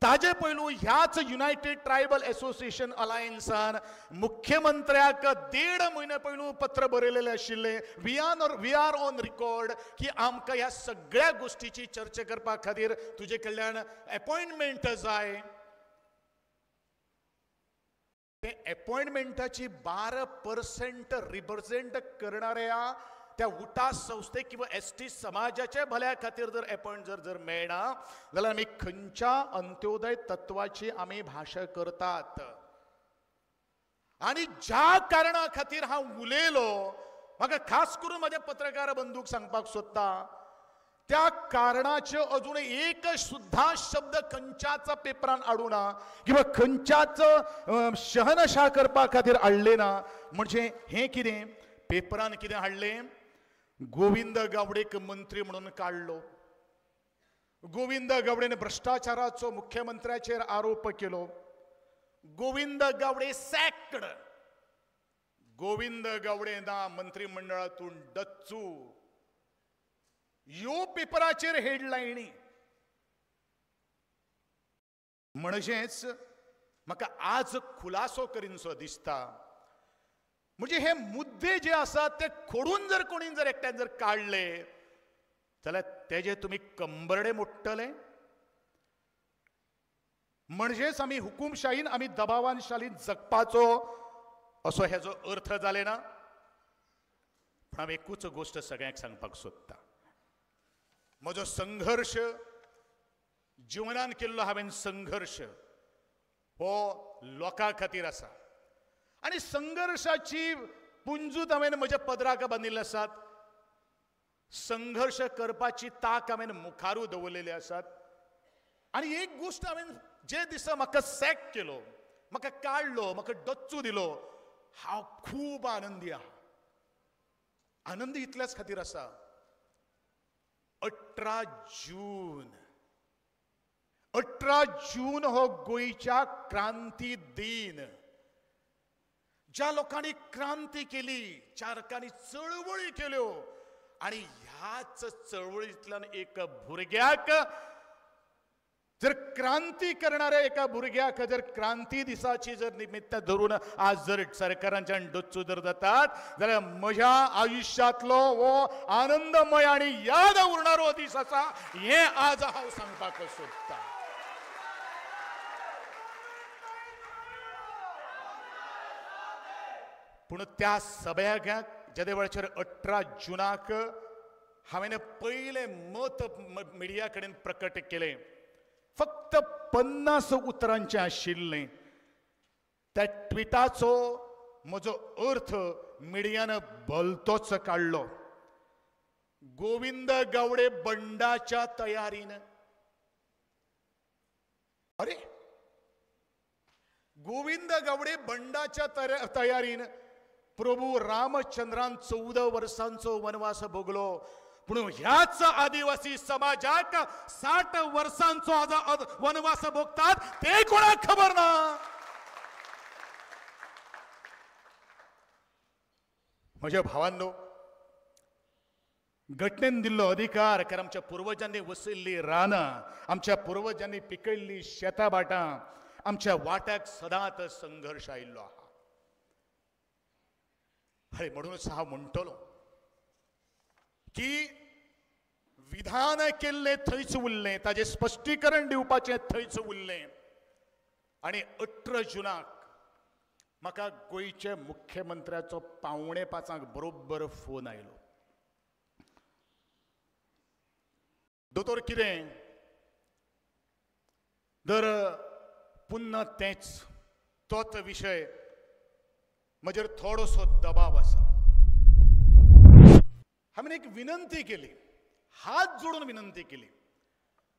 ताजे पयलू ह्याच युनायटेड ट्रायबल एसोसिएशन अलायन्सान मुख्यमंत्र्याक 1.5 म्हयने पयलू पत्र बरयलेलें आशिल्लें, we are on record की आमकां ह्या सगळ्या गोश्टीची चर्चा करपा खातीर तुजे कडल्यान एपॉयंटमेंट जाय. ते एपॉयंटमेंटाची 12% रिप्रेझेंट करणाऱ्या त्या उटा संस्थे किंवा ST समाजाच्या भल्या खातीर जर एपॉयंट जर जर मेळना जाल्यार आमी खंयच्या अंत्योदय तत्वाची आमी भाशा करतात. आनी ज्या कारणा खातीर हांव उलयलो, म्हाका खास करून म्हज्या पत्रकार बंधूक सांगपाक सोदता, त्या कारणाचे अजून एक सुद्धा शब्द खंयच्याच पेपरान हाडूं ना किंवा खंयच्याच शहनशा करपा खातीर हाडले ना. म्हणजे हें कितें पेपरान कितें हाडलें, गोविंद गावडेक मंत्री म्हणून काडलो, गोविंद गावडेन भ्रश्टाचाराचो मुख्यमंत्र्याचेर आरोप केलो, गोविंद गावडे सॅक्ड, गोविंद गावडे ना मंत्रिमंडळातून डच्चू, ह्यो पेपराचेर हेडलायनी. म्हणजेच म्हाका आज खुलासो करीनसो दिसता, म्हणजे हे मुद्दे जे आसात ते खोडून जर कोणी जर एकट्यान जर काडले जाल्यार तेजे तुमी कंबरडे मोडटले. म्हणजेच आमी हुकुमशाहीन आमी दबावानशालीन जगपाचो असो हेजो अर्थ जाले ना. पूण हांव एकूच गोश्ट सगळ्यांक सांगपाक सोदता, म्हजो संघर्श जिवनान केल्लो हांवें संघर्श हो लोकां खातीर आसा आनी संघर्शाची पुंजूत हांवें म्हज्या पदराक बांदिल्ले आसात, संघर्श करपाची ताक हांवें मुखारू दवरलेली आसात. आनी एक गोश्ट हांवें जे दिसा म्हाका सॅक केलो, म्हाका काडलो, म्हाका डच्चू दिलो, हांव खूब आनंदी आहा. आनंदी इतल्याच खातीर आसा, 18 जून, 18 जून हो गोंयच्या क्रांती दिन. ज्या लोकांनी क्रांती केली, ज्या लोकांनी चळवळी केल्यो आनी ह्याच चळवळींतल्यान एक भुरग्याक जर क्रांती करणाऱ्या एका भुरग्याक जर क्रांती दिसाची जर निमित्त धरून आज जर सरकारांच्यान डच्चू जर जातात जाल्यार म्हज्या आयुष्यांतलो हो आनंदमय आनी याद उरणारो दीस आसा हें आज हांव सांगपाक सोदतां. पूण त्या सभ्याक जेदे वेळाचेर 18 जुनाक हांवें पयलें मत मिडिया कडेन प्रकट केलें, फक्त 50 उतरांचें आशिल्लें. त्या ट्विटाचो म्हजो अर्थ मिडियान भलतोच काडलो. गोविंद गावडे बंडाच्या तयारीन. अरे गोविंद गावडे बंडाच्या तयारीन, प्रभू रामचंद्रान 14 वर्सांचो वनवास भोगलो, पूण ह्याच आदिवासी समाजाक 60 वर्सांचो आज वनवास भोगतात ते कोणाक खबर ना. म्हज्या भावांनो, घटनेन दिल्लो अधिकार, कारण आमच्या पुर्वजांनी वसयल्ली रानां, आमच्या पुर्वजांनी पिकयल्ली शेतां भाटां, आमच्या वाट्याक सदांच संघर्श आयिल्लो आहा. हय, म्हणूनच हांव म्हणटलो की विधान केल्लें थंयच उरलें, ताजें स्पश्टीकरण दिवपाचें थंयच उरलें. आनी 18 जुनाक म्हाका गोंयच्या मुख्यमंत्र्याचो 4:45 बरोबर फोन आयलो. दोतोर कितें दर पुन्हा तेंच तोच विशय, म्हजेर थोडोसो दबाव आसा. हांवें एक विनंती केली, हात जोडून विनंती केली,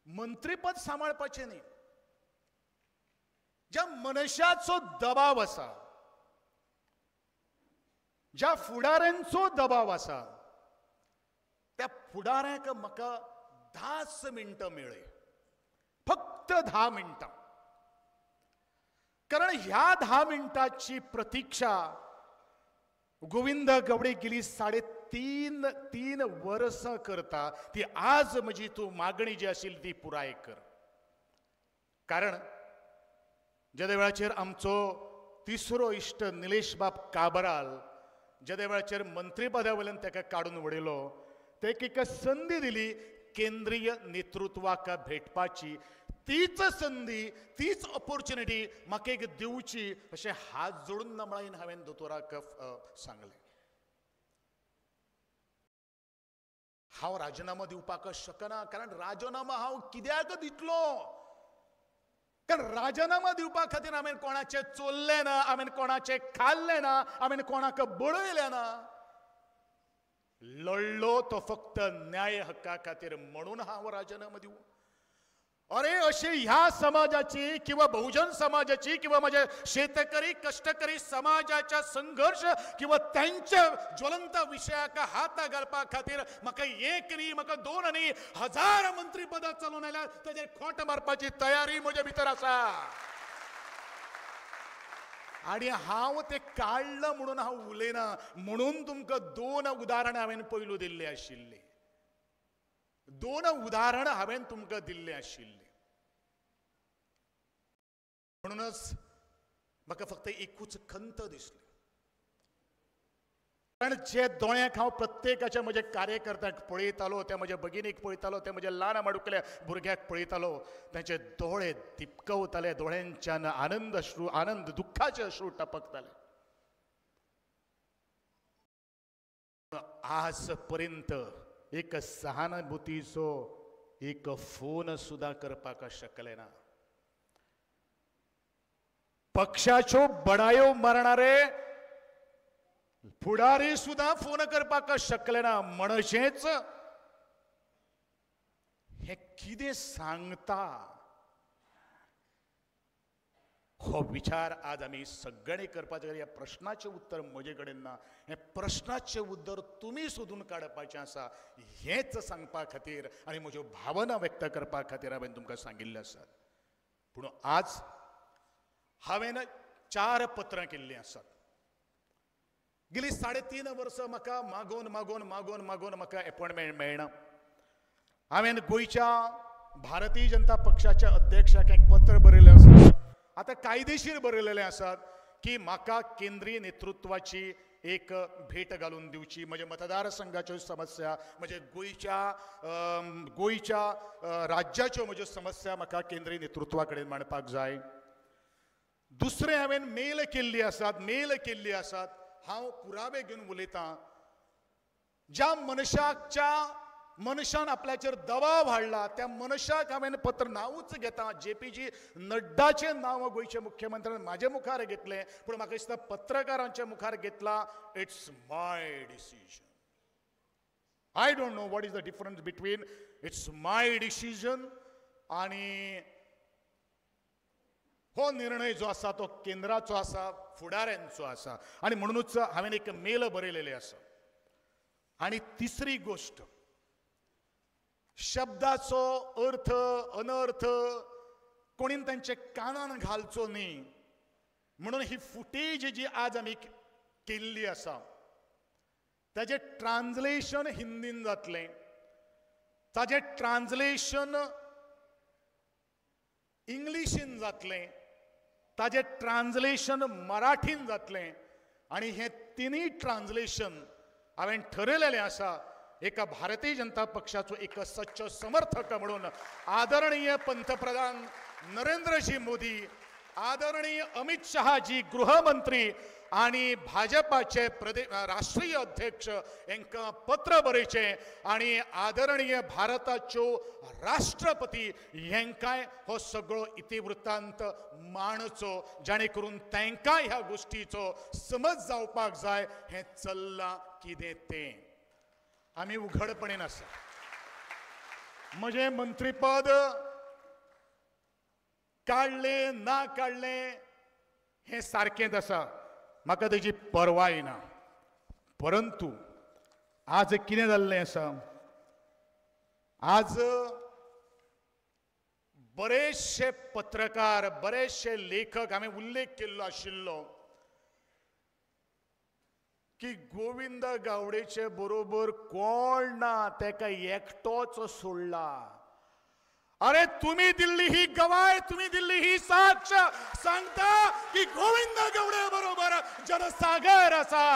मंत्रीपद सांबाळपाचें न्ही, ज्या मनशाचो दबाव आसा, ज्या फुडाऱ्यांचो दबाव आसा, त्या फुडाऱ्यांक म्हाका 10 मिनटां मेळ्ळी, फक्त 10 मिनटां. कारण ह्या 10 मिनटाची प्रतीक्षा गोविंद गावडे गेली 3.5 वर्सां करता, ती आज म्हजी तूं मागणी जी आशिल्ली ती पुराय कर. कारण जेदे वेळाचेर आमचो तिसरो इश्ट निलेश बाब काबराल जेदे वेळाचेर मंत्रीपदा वयल्यान ताका काडून उडयलो, तेका एक संदी दिली केंद्रीय नेतृत्वाक भेटपाची. तीच संदी, तीच ऑपॉर्च्युनिटी म्हाका एक दिवची अशें हात जोडून नमळायेन हांवें दोतोराक सांगलें. हांव राजिनामो दिवपाक शकना, कारण राजिनामो हांव कित्याक दितलो? कारण राजिनामो दिवपा खातीर हांवें कोणाचें चोरलें ना, हांवें कोणाचें खाल्लें ना, हांवें कोणाक बडयलें ना. लढलो तो फक्त न्याय हक्का खातीर म्हणून हांव राजीनामो दिवं? अरे अशी ह्या समाजाची किंवा बहुजन समाजाची किंवा माझ्या शेतकरी कष्टकरी समाजाच्या संघर्ष किंवा त्यांच्या ज्वलंत विशयाक हात घालपा खातीर म्हाका एक न्ही, म्हाका दोन न्ही, 1000 मंत्रीपदां चलोवन आयल्यार ताजेर खोट मारपाची तयारी म्हजे भितर आसा. आनी हांव तें काडलां म्हणून हांव उलयना, म्हणून तुमकां दोन उदाहरणां हांवें पयलू दिल्लीं आशिल्लीं. दोन उदाहरणां हांवें तुमकां दिल्लीं आशिल्लीं. म्हणूनच म्हाका फक्त एकूच खंत दिसली, कारण जे दोळ्यांक हांव प्रत्येकाच्या म्हज्या कार्यकर्त्यांक पळयतालो, त्या म्हज्या भगिनीक पळयतालो, त्या म्हज्या ल्हान माडुकल्या भुरग्याक पळयतालो, तांचे दोळे दिपकवताले, दोळ्यांच्यान आनंद अश्रू, आनंद दुख्खाचे अश्रू टपकताले. आज पर्यंत एक सहानुभूतीचो एक फोन सुद्दां करपाक शकले ना. पक्षाच्यो बडायो मारणारे फुडारी सुद्दां फोन करपाक शकले ना. म्हणजेच हे कितें सांगता हो विचार आज आमी सगळ्यांनी करपाचें. ह्या प्रश्नाचें उत्तर म्हजे कडेन ना, हें प्रश्नाचें उत्तर तुमी सोदून काडपाचें आसा. हेंच सांगपा खातीर आनी म्हज्यो भावना व्यक्त करपा खातीर हांवें तुमकां सांगिल्लें आसा. पूण आज हांवें 4 पत्रां केल्लीं आसात. गेली 3.5 वर्सां म्हाका मागोवन मागोवन मागोवन मागोवन म्हाका एपॉयंटमेंट मेळना. हांवें गोंयच्या भारतीय जनता पक्षाच्या अध्यक्षाक एक पत्र बरयलें आसा, आतां कायदेशीर बरयलेलें आसात की म्हाका केंद्रीय नेतृत्वाची एक भेट घालून दिवची, म्हज्या मतदारसंघाच्यो समस्या, म्हज्या गोंयच्या राज्याच्यो म्हज्यो समस्या म्हाका केंद्रीय नेतृत्वा कडेन मांडपाक जाय. दुसरें हांवें मेल केल्ली आसात, मेल केल्ली आसात. हांव पुरावे घेवन उलयतां. ज्या मनशान आपल्याचेर दबाव हाडला त्या मनशाक हांवें पत्र नांवूच घेता, जेपीजी नड्डाचें नांव गोंयच्या मुख्यमंत्र्यान म्हाजे मुखार घेतलें, पूण म्हाका दिसता पत्रकारांच्या मुखार घेतला. It's my decision. I don't know what is the difference between it's my decision आनी हो निर्णय जो आसा तो केंद्राचो आसा, फुडाऱ्यांचो आसा. आनी म्हणूनच हांवें एक मेल बरयलेलें आसा. आनी तिसरी गोश्ट, शब्दाचो अर्थ अनर्थ कोणीन तांच्या कानान घालचो न्ही म्हणून ही फुटेज जी आज आमी केल्ली आसा ताजें ट्रान्सलेशन हिंदीन जातलें, ताजें ट्रान्सलेशन इंग्लिशीन जातलें, ताजें ट्रान्सलेशन मराठीन जातलें. आनी हें तिनूय ट्रान्सलेशन हांवें ठरयलेलें आसा एका भारतीय जनता पक्षाचो एक सच्चो समर्थक म्हणून आदरणीय पंतप्रधान नरेंद्रजी मोदी, आदरणीय अमित शहाजी गृहमंत्री आनी भाजपाचे राष्ट्रीय अध्यक्ष हांकां पत्र बरयचें आनी आदरणीय भारताच्यो राष्ट्रपती हांकांय हो सगळो इतिवृत्तांत मांडचो, जाणे करून तांकां ह्या गोश्टीचो समज जावपाक जाय हें चल्लां कितें तें. आमी उघडपणेन आसा. म्हजें मंत्रीपद काडलें ना काडलें हें सारकेंच आसा, म्हाका तेजी पर्वाय ना. परंतु आज कितें जाल्लें आसा, आज बरेचशे पत्रकार, बरेचशे लेखक हांवें उल्लेख केल्लो आशिल्लो की गोविंद गावडेचे बरोबर कोण ना, तेका एकटोच सोडला. अरे तुम्ही दिल्ली ही गवाय, तुम्ही दिल्ली ही साक्ष सांगता की गोविंद गावडे बरोबर जनसागर असा.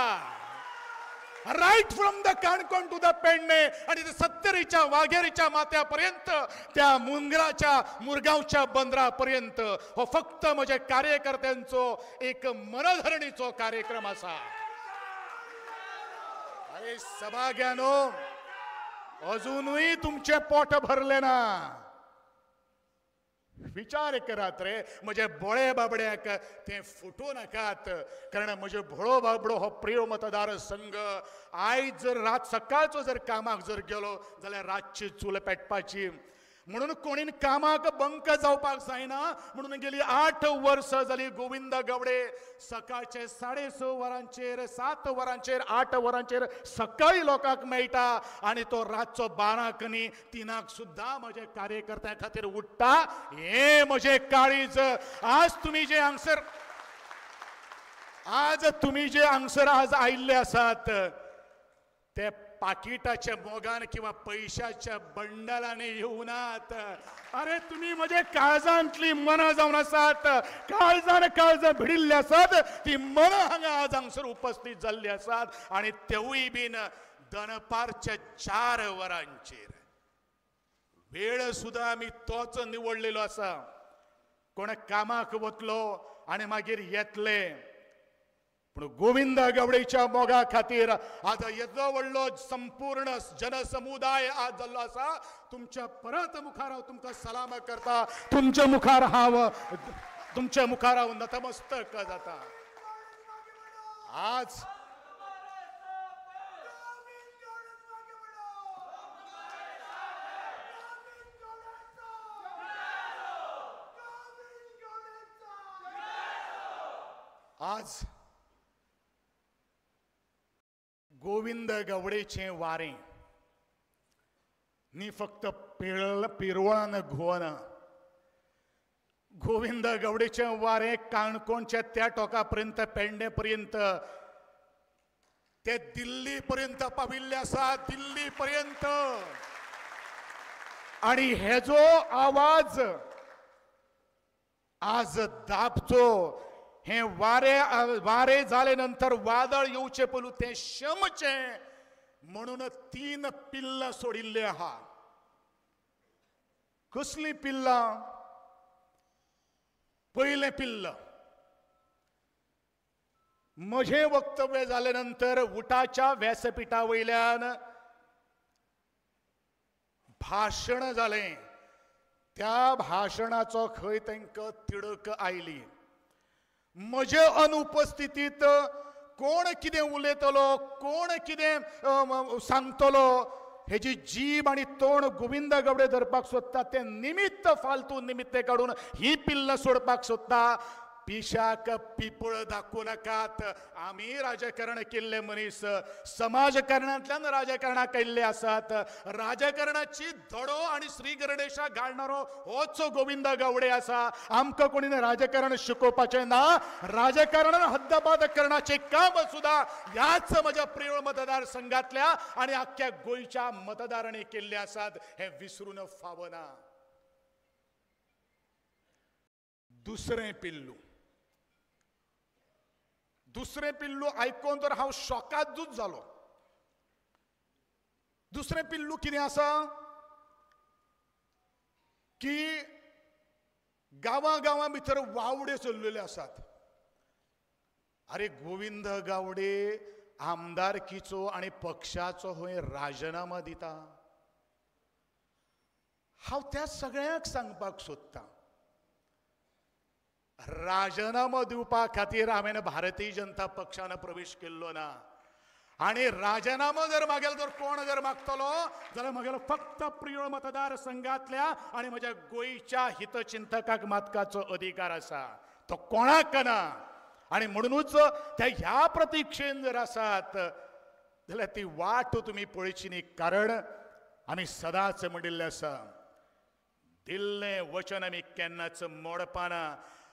Right from the Canacona to the Pedne आणि सत्तरीच्या वाघेरीच्या माथ्यापर्यंत, त्या मुंगराच्या मुरगांवच्या बंदरापर्यंत हो फक्त म्हज्या कार्यकर्त्यांचो एक मनधरणीचो कार्यक्रम असा. अरे सभाग्यानो, अजूनही तुमचे पोट भरले ना. विचार करात रे म्हजे भोळे बाबड्याक ते फुटू नाकात, कारण म्हजे भोळो बाबडो हो प्रिय मतदारसंघ आयज जर रात सकाळचो जर कामाक जर गेलो जाल्यार रातची चूल पेटपाची, म्हणून कोणीन कामाक बंक जावपाक जायना म्हणून गेली 8 वर्सां जाली गोविंद गावडे सकाळचे 6:30 वरांचेर 7 वरांचेर 8 वरांचेर सकाळी लोकांक मेळटा आनी तो रातचो 12 न्ही 3 सुद्दां म्हजे कार्यकर्त्यां खातीर उठ्ठा। हे म्हजें काळीज। आज तुमी जे हांगसर आज आयिल्ले आसात ते पाकिटाच्या मोगान किंवा पैशाच्या बंडलाने येवनात। अरे तुम्ही म्हजे काळजांतली मनां जावन आसात, काळजान काळजां भिडिल्ली आसात, ती मनां हांगा आज हांगसर उपस्थित जाल्ली आसात आनी तेवूय बीन दनपारच्या 4 वरांचेर। वेळ सुद्दां आमी तोच निवडलेलो आसा, कोण कामाक वतलो आनी मागीर येतले, पूण गोविंद गावडेच्या मोगा खातीर आज येदो व्हडलो संपूर्ण जनसमुदाय आज जाल्लो आसा। तुमच्या परत मुखार हांव तुमकां सलाम करता, तुमच्या मुखार हांव नतमस्तक जाता। आज आज गोविंद गावडेचें वारें न्ही फक्त पिरवळान घुंवना, गोविंद गावडेचें वारें काणकोणच्या त्या टोका पर्यंत, पेडणे पर्यंत, ते दिल्ली पर्यंत पाविल्ले आसा, दिल्ली पर्यंत। आनी हेजो आवाज आज दाबचो, हे वारे वारे जाले नंतर वादळ येवचे पयलू तें शमचें म्हणून 3 पिल्लां सोडिल्ले आहा। कसलीं पिल्लां? पयलें पिल्ल, म्हजें वक्तव्य जाले नंतर उटाच्या व्यासपीठा वयल्यान भाशण जालें, त्या भाशणाचो खंय तांकां तिडक आयली। म्हजे अनुपस्थितीत कोण कितें उलयतलो, कोण कितें सांगतलो हेजी जीब आनी तोंड गोविंद गावडे धरपाक सोदता, तें निमित्त फालतू निमित्त काडून ही पिल्लां सोडपाक सोदता। पिशाक पिपळ दाखोवं नाकात। आमी राजकारण केल्ले मनीस, समाजकारणांतल्यान राजकारणाक आयिल्ले आसात। राजकारणाची धडो आनी श्री गणेशाक घालणारो होच गोविंद गावडे आसा। आमकां कोणी राजकारण शिकोवपाचें ना, राजकारणान हद्दबाद करण्याचें काम सुद्दां ह्याच म्हज्या प्रियोळ मतदारसंघातल्या आनी आख्ख्या गोंयच्या मतदारांनी केल्ले आसात, हें विसरून फावना। दुसरें पिल्लू, दुसरें पिल्लू आयकून तर हांव शॉकादूच जालो। दुसरें पिल्लू कितें आसा की गांवां गांवां भितर वावडे चल्लेले आसात। अरे गोविंद गावडे आमदारकीचो आनी पक्षाचो हय राजीनामा दिता। हांव त्या सगळ्यांक सांगपाक सोदतां, राजीनामो दिवपा खातीर हांवें भारतीय जनता पक्षान प्रवेश केल्लो ना, आनी राजीनामो जर मागेलो जर कोण जर मागतलो जाल्यार म्हगेलो फक्त प्रियोळ मतदारसंघातल्या आनी म्हज्या गोंयच्या हितचिंतकाक मागपाचो अधिकार आसा, तो कोणाक ना। आनी म्हणुनूच त्या ह्या प्रतिक्षेन जर आसात जाल्यार ती वाट तुमी पळयची न्ही, कारण आमी सदांच म्हणिल्लें आसा, दिल्लें वचन आमी केन्नाच मोडपाना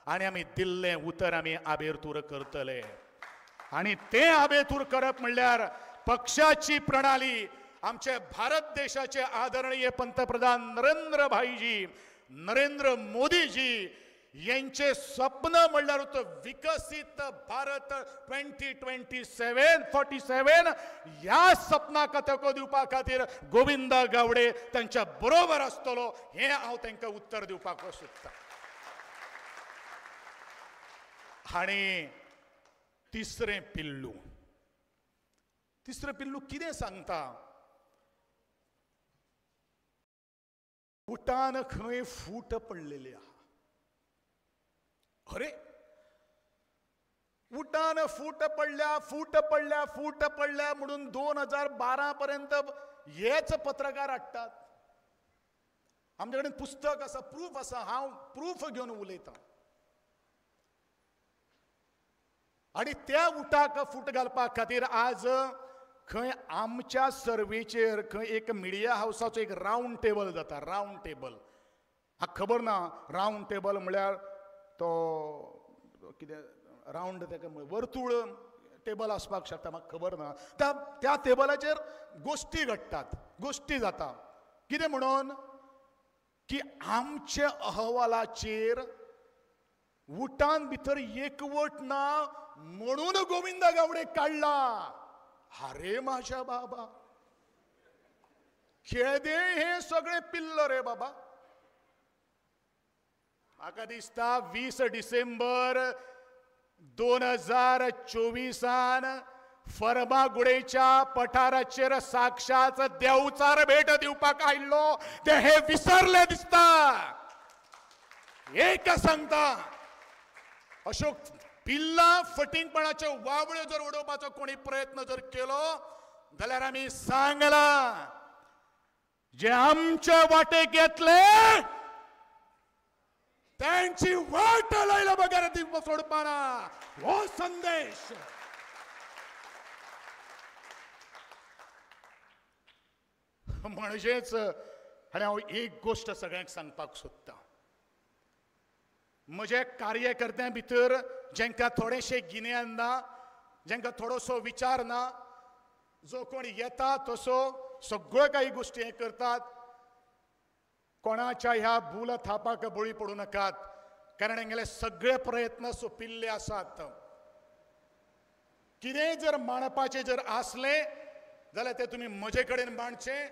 आनी आमी दिल्लें उतर आमी आबेरतूर करतले। आनी तें आबेतूर करप म्हणल्यार पक्षाची प्रणाली, आमचे भारत देशाचे आदरणीय पंतप्रधान नरेंद्र भाईजी, नरेंद्र मोदीजी यांचे स्वप्न म्हणल्यार होतं विकसित भारत 2027 47 ह्या स्वप्नाक तेंको दिवपा खातीर गोविंद गावडे तांच्या बरोबर आसतलो हें हांव तांकां उत्तर दिवपाक सोदतां। आनी तिसरें पिल्लू, तिसरें पिल्लू कितें सांगता, उटान खंय फूट पडलेली आहा। अरे उटान फूट पडल्या, फूट पडल्या, फूट पडल्या म्हणून 2012 पर्यंत हेच पत्रकार हाडटात. आमचे कडेन पुस्तक आसा, प्रूफ आसा, हांव प्रूफ घेवन उलयतां. आनी त्या उटाक फूट घालपा खातीर आज खंय आमच्या सर्वेचेर खंय एक मिडिया हावसाचो एक रावंड टेबल जाता. रावंड टेबल म्हाका खबर ना, रावंड टेबल म्हळ्यार तो कितें रावंड ताका वर्तुळ टेबल आसपाक शकता, म्हाका खबर ना. त्या टेबलाचेर गोश्टी घडटात, गोश्टी जाता. कितें म्हणून की आमच्या अहवालाचेर उटान भितर एकवट ना म्हणून गोविंद गावडे काडला. अरे माझ्या बाबा, खेळदे हे सगळे पिल्ल रे बाबा. म्हाका दिसता 20 डिसेंबर 2024 फर्मागुडेच्या पठाराचेर साक्षात देवचार भेट दिवपाक आयिल्लो, ते हे विसरले दिसता. एक सांगता, अशो पिल्ला फटींगपणाच्यो वावळ्यो जर उडोवपाचो कोणी प्रयत्न जर केलो जाल्यार आमी सांगला, जे आमच्या वाटेक येतले त्यांची वाट लायला बगर सोडपाना, हो संदेश. म्हणजेच आनी हांव एक गोश्ट सगळ्यांक सांगपाक सोदतां, म्हज्या कार्यकर्त्यां भितर जांकां थोडेशें गिन्यान ना, जांकां थोडोसो विचार ना, जो कोण येता तसो सगळ्यो काही गोश्टी हे करतात, कोणाच्या ह्या भूल थापाक बळी पडूं नाकात, कारण हांगेले सगळे प्रयत्न सोंपिल्ले आसात. कितेंय जर मांडपाचें जर आसलें जाल्यार तें तुमी म्हजे कडेन मांडचें,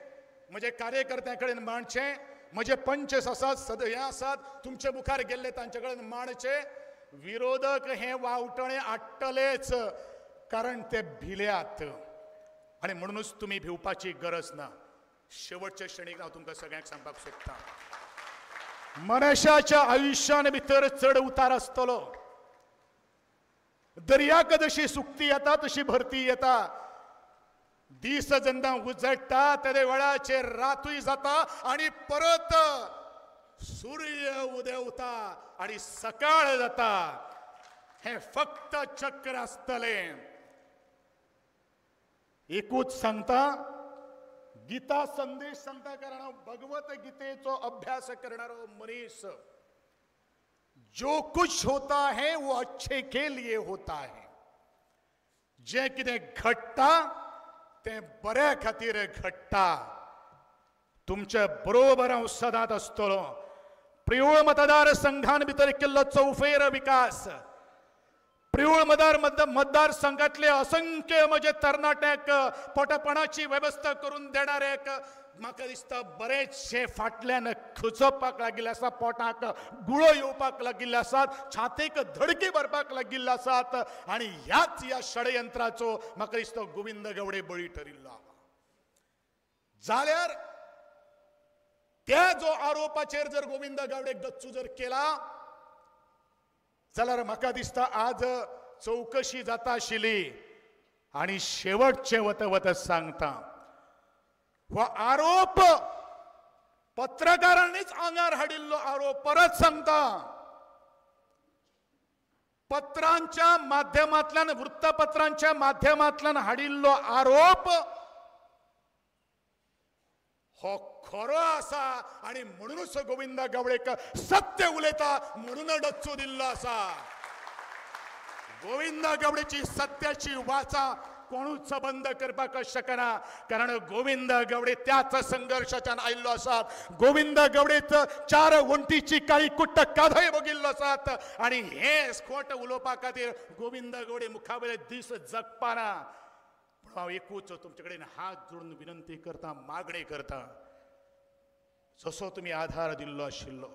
म्हजे कार्यकर्त्यां कडेन मांडचें, म्हजे पंचस आसात, सद हे आसात, तुमचे मुखार गेल्ले तांचे कडेन मांडचे. विरोधक हे वावटणे आडटलेच, कारण ते भिल्यात आनी म्हणूनच तुमी भिवपाची गरज ना. शेवटच्या क्षणीक हांव तुमकां सगळ्यांक सांगपाक सोदतां, मनशाच्या आयुश्यान भितर चड उतार आसतलो. दर्याक जशी सुकती येता तशी भरती येता. दीस जेन्ना उजळटा तेदे वेळाचेर रातूय जाता आनी परत सूर्य उदेवता आनी सकाळ जाता. हें फक्त चक्र आसतलें. एकूच सांगता, गीता संदेश सांगता, कारण हांव भगवत गीतेचो अभ्यास करणारो मनीस. जो कुछ होता है वो अच्छे के लिए होता है. जें कितें घडटा तें बऱ्या खातीर घडटा. तुमचे बरोबर हांव सदांच आसतलो. प्रियोळ मतदार संघान भितर केल्लो चौफेर विकास, प्रियोळ मतदारसंघातले असंख्य म्हजे तरणाट्यांक पोटपणाची वेवस्था करून देणाऱ्याक म्हाका दिसता बरेचशे फाटल्यान खुजोवपाक लागिल्ले आसा, पोटाक गुळो येवपाक लागिल्ले आसात, छातेक धडकी भरपाक लागिल्ले आसात. आनी ह्याच ह्या षडयंत्राचो म्हाका दिसता गोविंद गावडे बळी ठरिल्लो आसा. जाल्यार त्या जो आरोपाचेर जर गोविंद गावडे गच्चू जर केला जाल्यार म्हाका दिसता आज चवकशी जाता आशिल्ली. आनी शेवटचे वत वत सांगता, हो आरोप पत्रकारांनीच आंगार हाडिल्लो आरोप. परत सांगता, पत्रांच्या माध्यमांतल्यान, वृत्तपत्रांच्या माध्यमांतल्यान हाडिल्लो आरोप हो खरो आसा आनी म्हणूनच गोविंद गावडेक सत्य उलयता म्हणून डच्चू दिल्लो आसा. गोविंद गावडेची सत्याची वाचा कोणूच बंद करपाक शकना, कारण गोविंद गावडे त्याच संघर्शाच्यान आयिल्लो आसात. गोविंद गावडेच चार वण्टीची काळी कुट्ट कादय बघिल्लो आसात आनी हे खोट उलोवपा खातीर गोविंद गावडे मुखावयले दीस जगपाना. पूण हांव एकूच तुमचे कडेन हात जोडून विनंती करता, मागणी करता, जसो तुमी आधार दिल्लो आशिल्लो,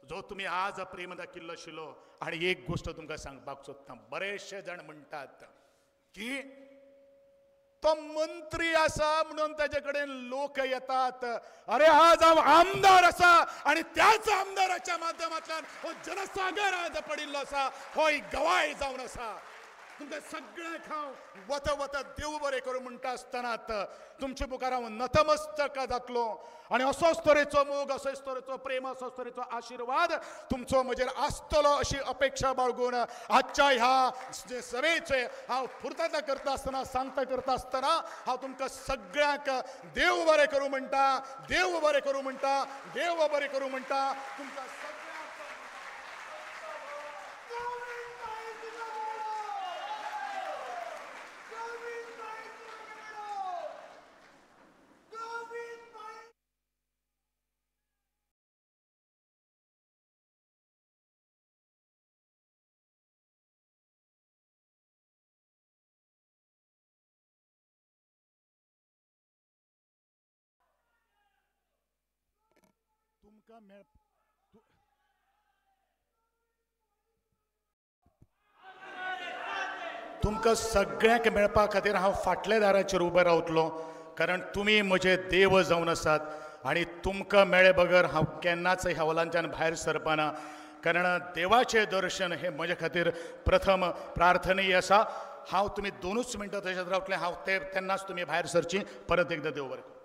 जो तुमी आज प्रेम दाखयल्लो आशिल्लो. आनी एक गोश्ट तुमकां सांगपाक सोदता, बरेचशे जाण म्हणटात की तो तो मंत्री आसा म्हणून ताजे कडेन लोक येतात. अरे आज हांव आमदार आसा आनी त्याच आमदाराच्या माध्यमांतल्यान हो जनसागर आज पडिल्लो आसा, हो एक गवाय जावन आसा. तुमकां सगळ्यांक हांव वता वता देव बरें करूं म्हणटा आसतनाच तुमचे मुखार हांव नतमस्तक जातलो आनी असोच तरेचो मोग, असोच तरेचो प्रेम, असोच तरेचो आशिर्वाद तुमचो म्हजेर आसतलो अशी अपेक्षा बाळगून आजच्या ह्या सभेचे हांव पुर्तता करता आसतना, सांगता करता आसतना हांव तुमकां सगळ्यांक देव बरें करूं म्हणटा, देव बरें करूं म्हणटा, देव बरें करूं म्हणटा. तुमकां तुमकां सगळ्यांक मेळपा खातीर हांव फाटल्या दाराचेर उबो रावतलो, कारण तुमी म्हजे देव जावन आसात आनी तुमकां मेळ्ळे बगर हांव केन्नाच ह्या हॉलांच्यान भायर सरपाना, कारण देवाचें दर्शन हें म्हजे खातीर प्रथम प्रार्थनीय आसा. हांव तुमी 2 मिनटां थंयसर रावतले, हांव ते तेन्नाच तुमी भायर सरची. परत एकदां देव बरें करूं.